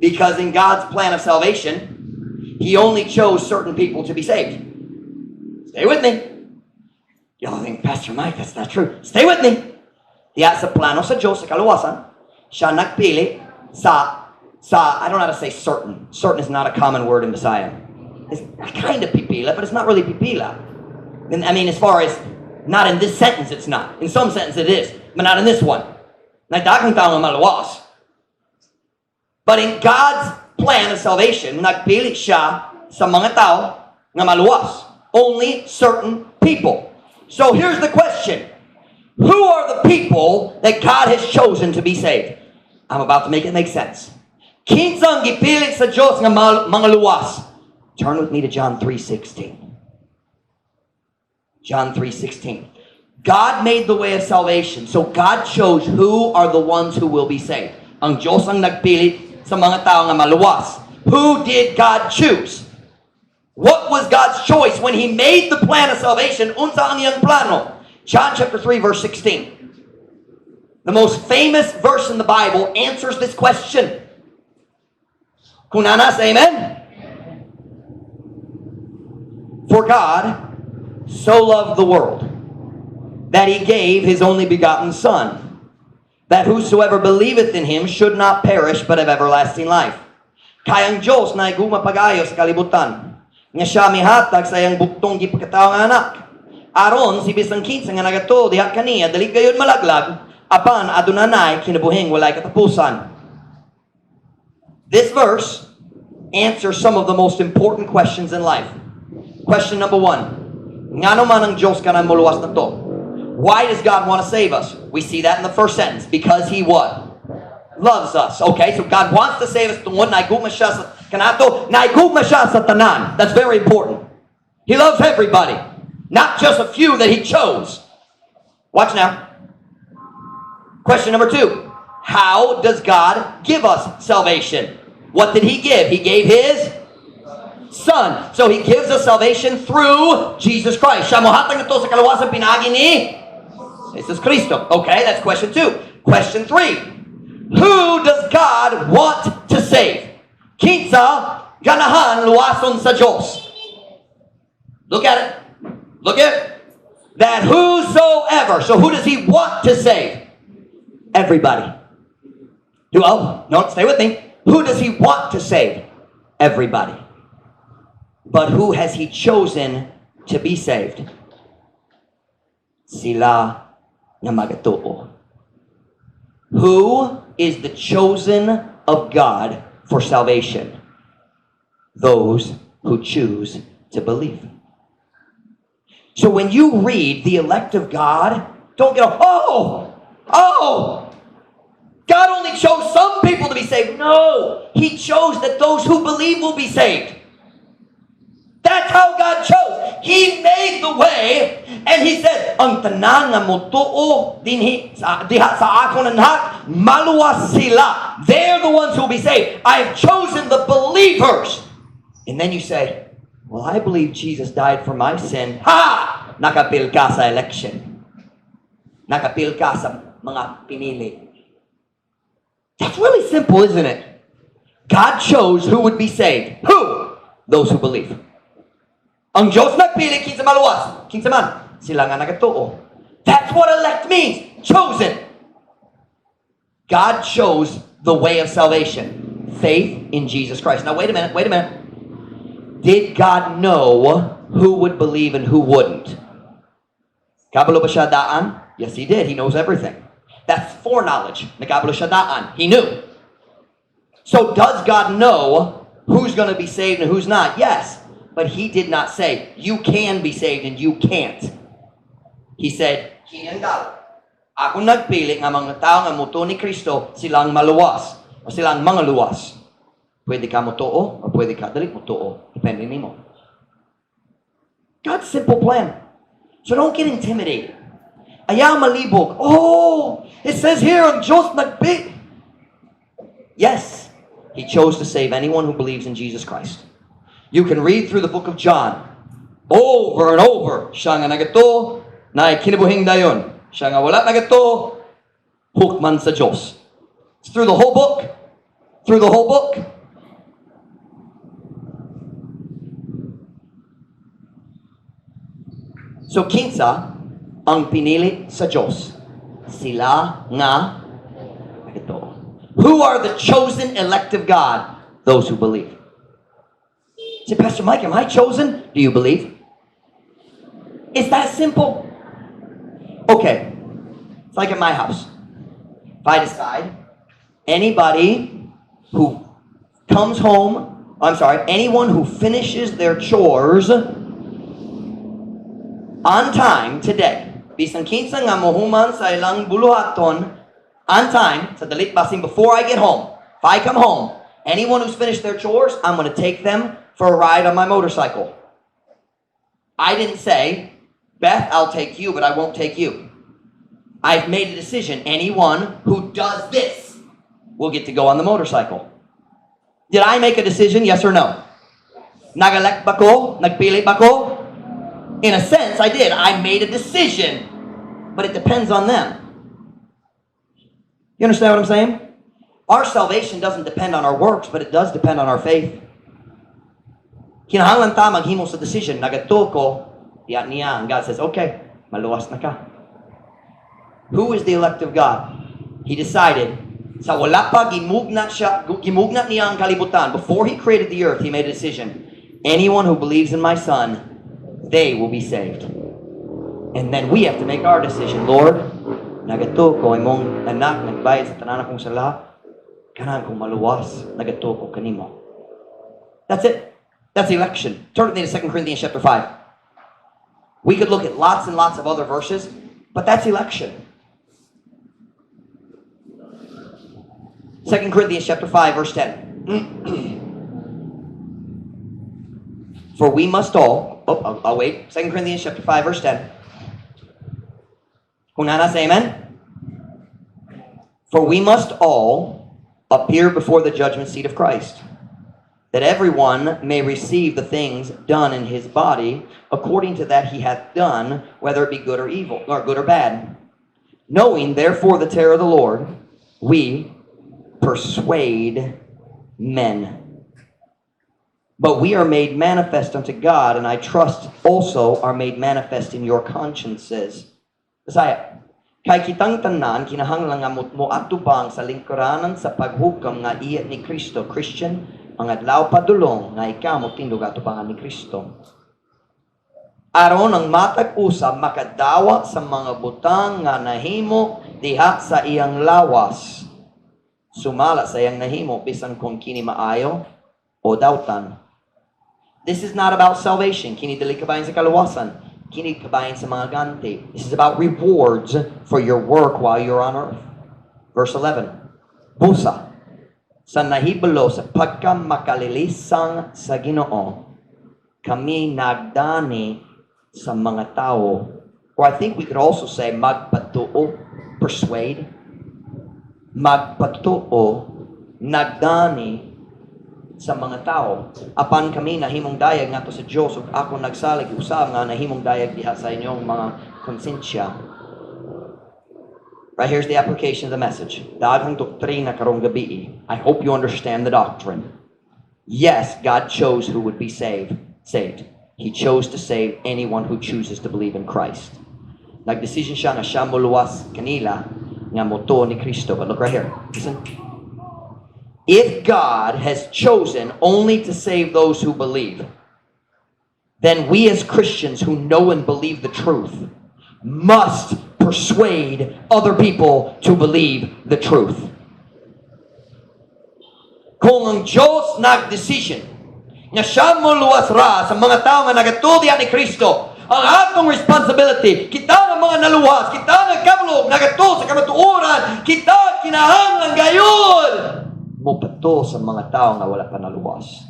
Because in God's plan of salvation, he only chose certain people to be saved. Stay with me. Y'all think, "Pastor Mike, that's not true." Stay with me. Diha sa plano sa Diyos sa kaluwasan, siya nagpili sa, I don't know how to say "certain." "Certain" is not a common word in Bisaya. It's kind of pipila, but it's not really pipila. And I mean, as far as, not in this sentence, it's not. In some sentence it is, but not in this one. Naay daghang tao nga maluwas. But in God's plan of salvation, nagpili siya sa mga tao nga maluwas. Only certain people. So here's the question. Who are the people that God has chosen to be saved? I'm about to make it make sense. Kinsang gipili sa Diyos nga mga luwas? Turn with me to John 3:16. John 3:16. God made the way of salvation. So God chose who are the ones who will be saved. Ang Diyos ang nagpili sa mga tao nga maluwas. Who did God choose? What was God's choice when He made the plan of salvation? Unsa ang iyang plano? John chapter 3 verse 16. The most famous verse in the Bible answers this question. Kung naa na, say amen. "For God so loved the world that He gave His only begotten Son, that whosoever believeth in Him should not perish but have everlasting life." "Kay ang Diyos nahigugma pag-ayo sa kalibutan, nga siya mihatag sa iyang buktong gipakatao nga anak. Aron si bisan kinsa nga nagatuo diha kaniya dili gayud malaglag, apan aduna nay kinabuhing walay katapusan." This verse answers some of the most important questions in life. Question number one. Ngano man ang Diyos ganahan moluwas nato? Why does God want to save us? We see that in the first sentence. Because He what? Loves us. Okay, so God wants to save us tungod nahigugma siya sa kanato, nahigugma siya sa tanan. That's very important. He loves everybody, not just a few that He chose. Watch now. Question number two. How does God give us salvation? What did He give? He gave His Son. So He gives us salvation through Jesus Christ. Siya mohatag nato sa kaluwasan pinaagi ni Jesus Cristo. Okay, that's question two. Question three. Who does God want to save? Kinsa ganahan luwason sa Diyos? Look at it. Look at it. "That whosoever." So who does He want to save? Everybody. Oh, no, stay with me. Who does He want to save? Everybody. But who has He chosen to be saved? Sila nga magatuo. Who is the chosen of God for salvation? Those who choose to believe. So when you read the elect of God, don't get, Oh, God only chose some people to be saved." No, He chose that those who believe will be saved. That's how God chose. He made the way and He said, "Ang tanan nga motuo dinhi sa diha sa akong anak, maluwas sila. They're the ones who will be saved. I have chosen the believers." And then you say, "Well, I believe Jesus died for my sin." Ha! Nakaapil ka sa election. Nakaapil ka sa mga pinili. That's really simple, isn't it? God chose who would be saved. Who? Those who believe. Ang Diyos nagpili kinsa maluwas. Kinsa man? Sila nga nagatuo. That's what elect means. Chosen. God chose the way of salvation. Faith in Jesus Christ. Now wait a minute, wait a minute. Did God know who would believe and who wouldn't? Kabalo ba siya daan? Yes, He did. He knows everything. That's foreknowledge. Nakabalo siya daan. He knew. So does God know who's going to be saved and who's not? Yes. But He did not say, "You can be saved and you can't." He said, "Kini ang tao. Ako nagpili nga mga tao nga mutuo ni Kristo, silang maluwas. O silang mga luwas. Pwede ka motuo o pwede ka dili motuo. Depende nimo." God's simple plan. So don't get intimidated. Ayaw malibog. "Oh, it says here, ang Diyos nagpi." Yes, He chose to save anyone who believes in Jesus Christ. You can read through the book of John over and over. Siya nga nagatuo, naay kinabuhing dayon. Siya nga wala nagatuo, hukman sa Diyos. It's through the whole book. Through the whole book. So kinsa ang pinili sa Diyos? Sila nga nagatuo. Who are the chosen elect of God? Those who believe. Say, "Pastor Mike, am I chosen?" Do you believe? It's that simple. Okay. It's like at my house. If I decide anybody who comes home, I'm sorry, anyone who finishes their chores on time today, bisan kinsa nga mohuman sa ilang buluhaton on time, sa dali basin before I get home. If I come home, anyone who's finished their chores, I'm going to take them for a ride on my motorcycle. I didn't say, "Beth, I'll take you, but I won't take you." I've made a decision. Anyone who does this will get to go on the motorcycle. Did I make a decision? Yes or no? Nag-elect ba ko? Nagpili ba ko? In a sense, I did. I made a decision. But it depends on them. You understand what I'm saying? Our salvation doesn't depend on our works, but it does depend on our faith. Kinahanglan ta maghimo sa decision. Nagatuo ko, diha niya. And God says, "Okay, maluwas na ka." Who is the elect of God? He decided, sa wala pa gimugna siya, gimugna niya ang kalibutan. Before He created the earth, He made a decision. Anyone who believes in my Son, they will be saved. And then we have to make our decision. Lord, nagatuo ko imong anak nagbayad sa tanan akong sala. Ganahan kong maluwas, nagatuo ko kanimo. That's it. That's election. Turn with me to 2 Corinthians chapter 5. We could look at lots and lots of other verses, but that's election. 2 Corinthians chapter 5 verse 10. For we must all, oh, I'll wait. 2 Corinthians chapter 5 verse 10. Kung naa na, say amen. For we must all appear before the judgment seat of Christ, that everyone may receive the things done in his body according to that he hath done, whether it be good or evil, or good or bad. Knowing therefore the terror of the Lord, we persuade men. But we are made manifest unto God, and I trust also are made manifest in your consciences. Bisaya. Kay kitang tanan kinahanglan nga mo atubang sa lingkuranan sa paghukam nga iya ni Kristo. Christian, ang adlaw padulong nga ikaw mo tindog atubangan ni Kristo. Aron ang matag usa makadawa sa mga butang nga nahimo diha sa iyang lawas sumala sa iyang nahimo, bisan kung kini maayo o dautan. This is not about salvation. Kini dili kabahin sa kaluwasan. Kini kabahin sa mga ganti. This is about rewards for your work while you're on earth. Verse 11. Busa sa nahibalo sa pagka makalilisang sa Ginoo, kami nagdani sa mga tao. Or I think we could also say magpatuo, persuade. Magpatuo, nagdani sa mga tao. Apan kami nahimong dayag ngadto sa Dios ug ako nagsalig usab nga nahimong dayag diha sa inyong mga konsensya. Right, here's the application of the message. Daghang doktrina karong gabii. I hope you understand the doctrine. Yes, God chose who would be saved. Saved. He chose to save anyone who chooses to believe in Christ. Nagdesisyon siya nga siya muluwas kanila nga motuo ni Kristo. But look right here. Listen. If God has chosen only to save those who believe, then we as Christians who know and believe the truth must persuade other people to believe the truth. Kung ang Diyos nag-decision nga siya moluwas ra sa mga tao nga nagatuo diha ni Kristo, ang atong responsibility, kita nga mga naluwas, kita nga kabalo, nagatuo sa kamatuoran, kita kinahanglan gayon mopatuo sa mga tao nga wala pa naluwas.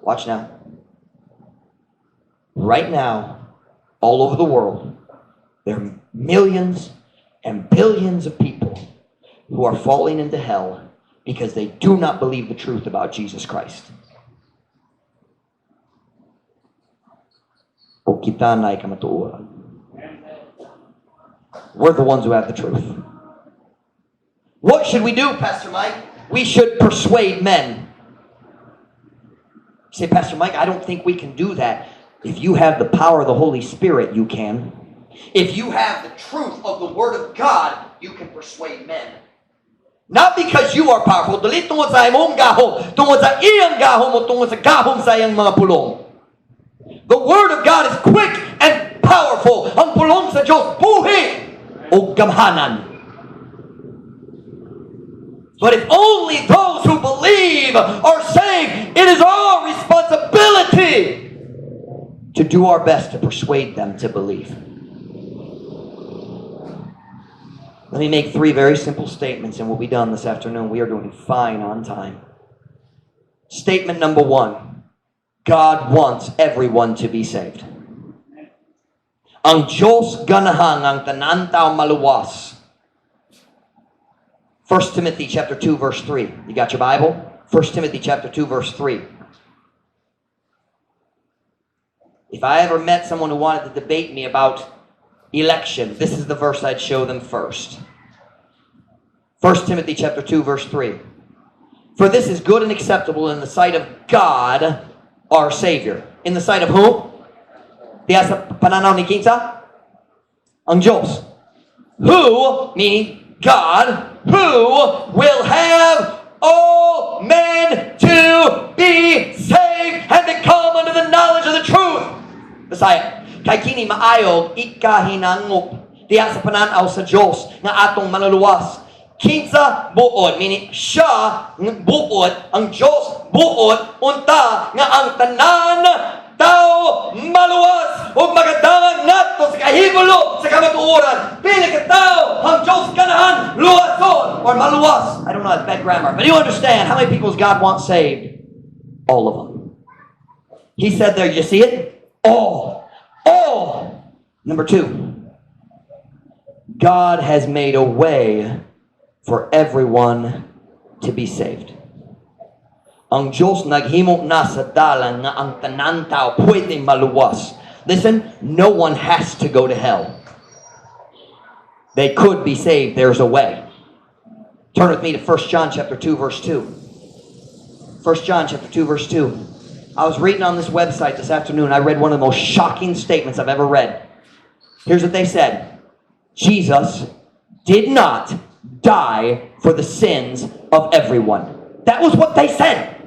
Watch now. Right now, all over the world, there are millions and billions of people who are falling into hell because they do not believe the truth about Jesus Christ. O kita na'y kamatuoran. We're the ones who have the truth. What should we do, Pastor Mike? We should persuade men. You say, "Pastor Mike, I don't think we can do that." If you have the power of the Holy Spirit, you can. If you have the truth of the Word of God, you can persuade men. Not because you are powerful, dili tungod sa imong gahom, tungod sa iyang gahom o tungod sa gahom sa iyang mga pulong. The Word of God is quick and powerful. Ang pulong sa Diyos, buhi o gamhanan. But if only those who believe are saved, it is our responsibility to do our best to persuade them to believe. Let me make three very simple statements and we'll be done this afternoon. We are doing fine on time. Statement number one: God wants everyone to be saved. Ang Diyos ganahan ang tanan tao maluwas. 1 Timothy chapter 2 verse 3. You got your Bible? 1 Timothy chapter 2 verse 3. If I ever met someone who wanted to debate me about election, this is the verse I'd show them first. 1 Timothy chapter 2 verse 3. "For this is good and acceptable in the sight of God our Savior." In the sight of whom? Diya sa pananaw ni kinsa? Ang Diyos. Who, meaning God, who will have all men to be saved and to come unto the knowledge of the truth. Bisaya. "Kay kini maayo ikahinangop diha sa pananaw sa Dios nga atong Manluluwas." Kinsa buot, meaning siya buot, ang Dios buot unta nga ang tanan tao maluwas ug magadangan ngadto sa kahibalo sa kamatuoran. Pila ka tao ang Dios ganahan luwason or maluwas? I don't know, it's bad grammar. But you understand, how many people does God want saved? All of them. He said there, you see it? All. All. Number two, God has made a way for everyone to be saved. Ang Diyos naghimo na sa dalan nga ang tanan tao pwede maluwas. Listen, no one has to go to hell. They could be saved. There's a way. Turn with me to 1 John chapter 2 verse 2. 1 John chapter 2 verse 2. I was reading on this website this afternoon. I read one of the most shocking statements I've ever read. Here's what they said. "Jesus did not die for the sins of everyone." That was what they said.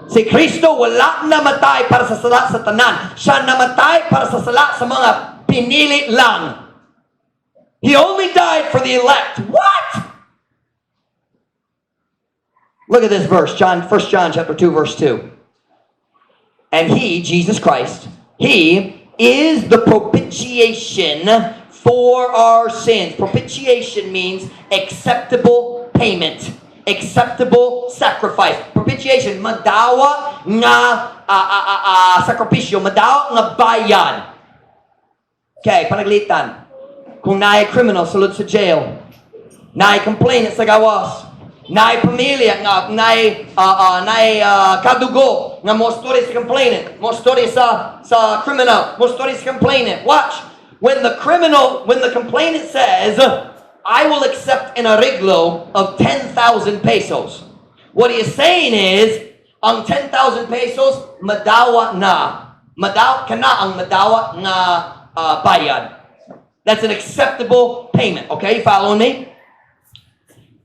Si Kristo wala namatay para sa sala sa tanan. Siya namatay para sa sala sa mga pinili lang. He only died for the elect. What? Look at this verse, 1 John chapter 2 verse 2. "And he, Jesus Christ, he is the propitiation for our sins." Propitiation means acceptable payment, acceptable sacrifice. Propitiation, madawa nga sakripisyo, madawa nga bayad. Okay, panaglitan. Kung naay criminal sulod sa jail, naay complainant sa gawas, naay pamilya nga naay kadugo nga mo story sa complainant, mo story sa criminal, mo story sa complainant. Watch. When the complainant says, "I will accept an arreglo of 10,000 pesos." What he is saying is, ang 10,000 pesos, madawa na. Madaw, kana ang madawa nga bayad. That's an acceptable payment. Okay, you following me?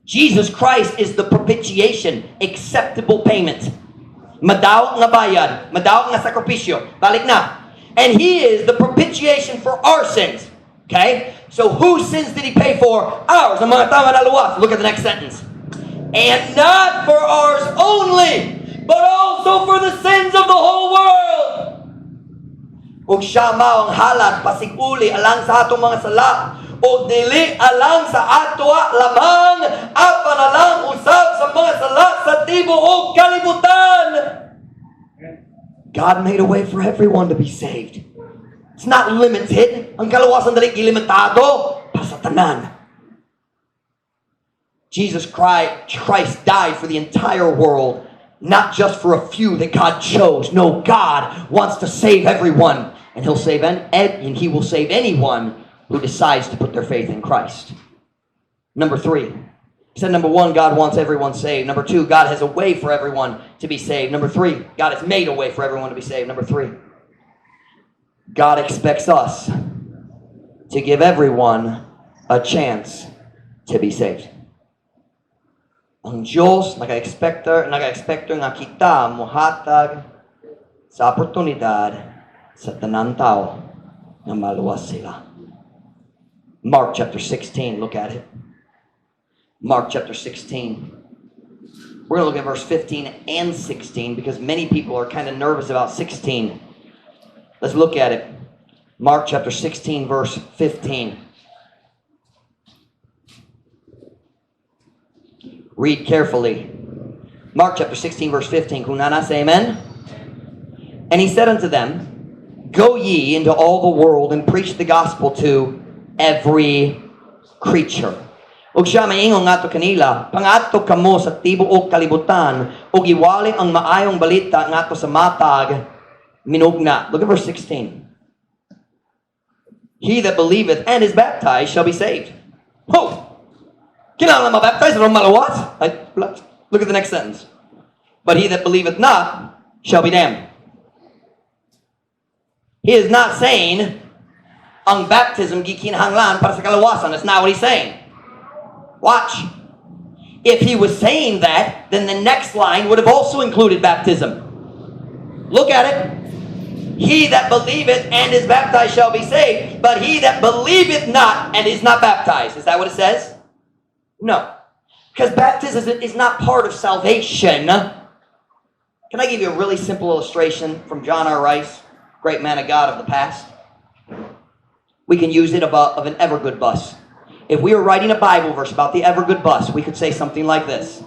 Jesus Christ is the propitiation, acceptable payment. Madawa nga bayad, madawa nga sakripisyo. Balik na. And He is the propitiation for our sins. Okay? So whose sins did He pay for? Ours. Ang mga tao nga naluwas. Look at the next sentence. "And not for ours only, but also for the sins of the whole world." "Ug siya mao ang halad pasig-uli alang sa atong mga sala ug dili alang sa atoa lamang apan alang usab sa mga sala sa tibuok kalibutan." God made a way for everyone to be saved. It's not limited. Ang kaluwasan dili ilimitado para sa tanan. Jesus Christ died for the entire world, not just for a few that God chose. No, God wants to save everyone, and He will save anyone who decides to put their faith in Christ. Number three. He said, number one, God wants everyone saved. Number two, God has a way for everyone to be saved. Number three, God has made a way for everyone to be saved. Number three, God expects us to give everyone a chance to be saved. Ang Diyos naka-expector nga kita muhatag sa oportunidad sa tanan tao nga maluwas sila. Mark chapter 16, look at it. Mark chapter 16. We're going to look at verse 15 and 16 because many people are kind of nervous about 16. Let's look at it. Mark chapter 16, verse 15. Read carefully. Mark chapter 16, verse 15. Kung naa na, say amen. And he said unto them, "Go ye into all the world and preach the gospel to every creature." Ug siya maingon ngadto kanila, "Pangadto kamo sa tibuok kalibutan ug iwali ang maayong balita ngadto sa matag minugna. Look at verse 16. He that believeth and is baptized shall be saved. Ho! Kinahanglan ma-baptize aron maluwas? Ay, look at the next sentence. But he that believeth not shall be damned. He is not saying ang baptism gikinahanglan para sa kaluwasan. That's not what he's saying. Watch. If he was saying that, then the next line would have also included baptism. Look at it. He that believeth and is baptized shall be saved, but he that believeth not and is not baptized. Is that what it says? No. Because baptism is not part of salvation. Can I give you a really simple illustration from John R. Rice, great man of God of the past? We can use it about of an Evergood bus. If we were writing a Bible verse about the Evergood bus, we could say something like this: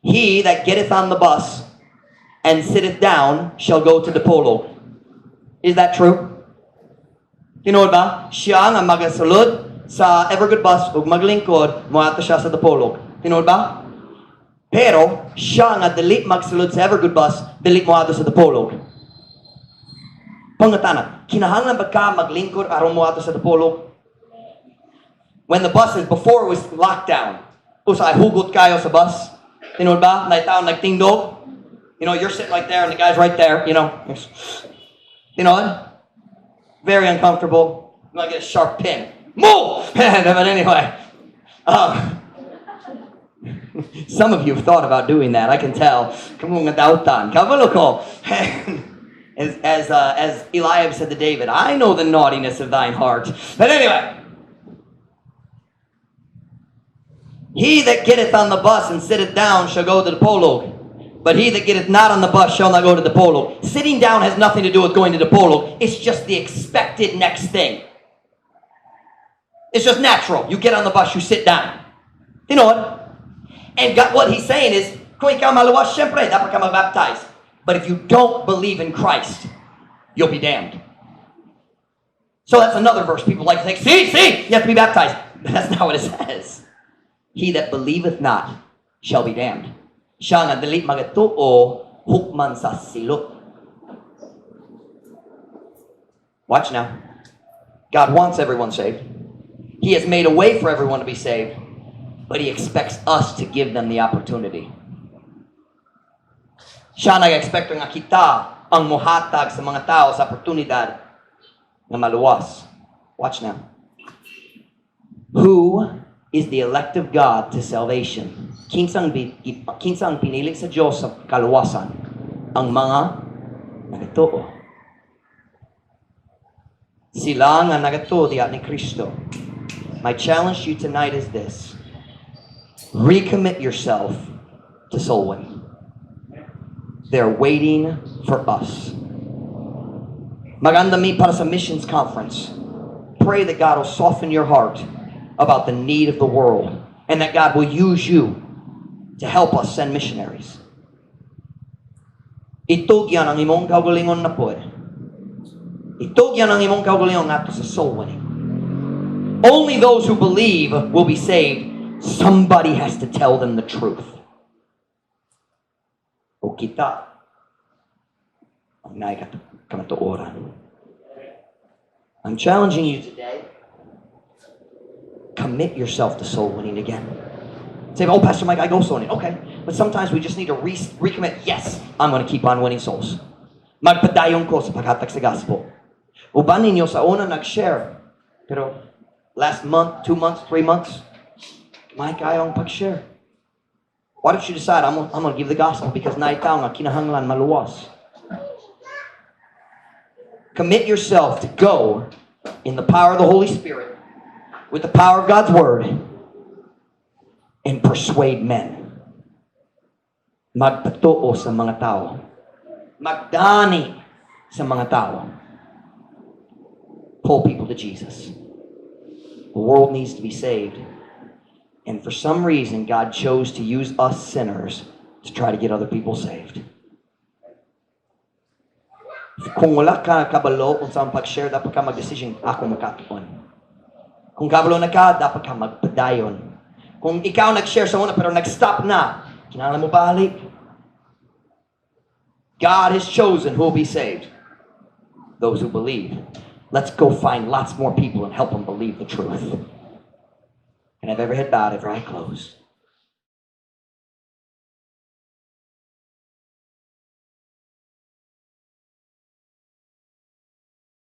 "He that getteth on the bus and sitteth down shall go to Dipolog." Is that true? Tinuod ba? Siya nga magasulod sa Evergood bus ug maglingkod, moadto siya sa Dipolog. Tinuod ba? Pero siya nga dili magsulod sa Evergood bus, dili moadto sa Dipolog. Pangutana, kinahanglan ba ka maglingkod aron moadto sa Dipolog? When the buses, before it was lockdown, usahay hugot kaayo sa bus. Tinuod ba? Naay tao nagtingdog. You're sitting right there and the guy's right there. Tinuod? Very uncomfortable. You might get a sharp pin. Move! But anyway. Some of you have thought about doing that, I can tell. Kamo nga dautan. Kabalo ko. As Eliab said to David, "I know the naughtiness of thine heart." But anyway. He that getteth on the bus and sitteth down shall go to Dipolog. But he that getteth not on the bus shall not go to Dipolog. Sitting down has nothing to do with going to Dipolog. It's just the expected next thing. It's just natural. You get on the bus, you sit down. You know what? And God, what he's saying is, kung ikaw maluwas, syempre, dapat ka mag-baptize. But if you don't believe in Christ, you'll be damned. So that's another verse people like to think, "See, see, you have to be baptized." But that's not what it says. He that believeth not shall be damned. Siya nga dili magatuo, hukman sa silot. Watch now. God wants everyone saved. He has made a way for everyone to be saved, but He expects us to give them the opportunity. Siya nag-expect nga kita ang muhatag sa mga tao sa oportunidad nga maluwas. Watch now. Who is the elect of God to salvation? Kinsang pinili sa Diyos sa kaluwasan? Ang mga nagatuo. Sila nga nagatuo diha ni Kristo. My challenge to you tonight is this. Recommit yourself to soul winning. They're waiting for us. Mag-andam mi para sa missions conference. Pray that God will soften your heart about the need of the world and that God will use you to help us send missionaries. Itugyan ang imong kaugalingon na pod. Itugyan ang imong kaugalingon ngadto sa soul winning. Only those who believe will be saved. Somebody has to tell them the truth. O kita ang naay kamatuoran. I'm challenging you today. Commit yourself to soul winning again. Say, "Oh, Pastor Mike, I go soul winning." Okay. But sometimes we just need to recommit. Yes, I'm going to keep on winning souls. Magpadayon ko sa paghatag sa gospel. Uban ninyo sa una nag-share. Pero last month, 2 months, 3 months, gamay kaayo ang pag-share. Why don't you decide, I'm gonna give the gospel because naay tao nga kinahanglan maluwas? Commit yourself to go in the power of the Holy Spirit, with the power of God's Word, and persuade men. Magpatuo sa mga tao. Magdani sa mga tao. Pull people to Jesus. The world needs to be saved. And for some reason, God chose to use us sinners to try to get other people saved. Kung wala ka kabalo kung unsa ang pag-share, dapat ka mag-decision, "Ako makatuon." Kung kabalo na ka, dapat ka magpadayon. Kung ikaw nag-share sa una pero nag-stop na, kinahanglan mo balik. God has chosen who will be saved. Those who believe. Let's go find lots more people and help them believe the truth. And have every head bowed, every eye closed.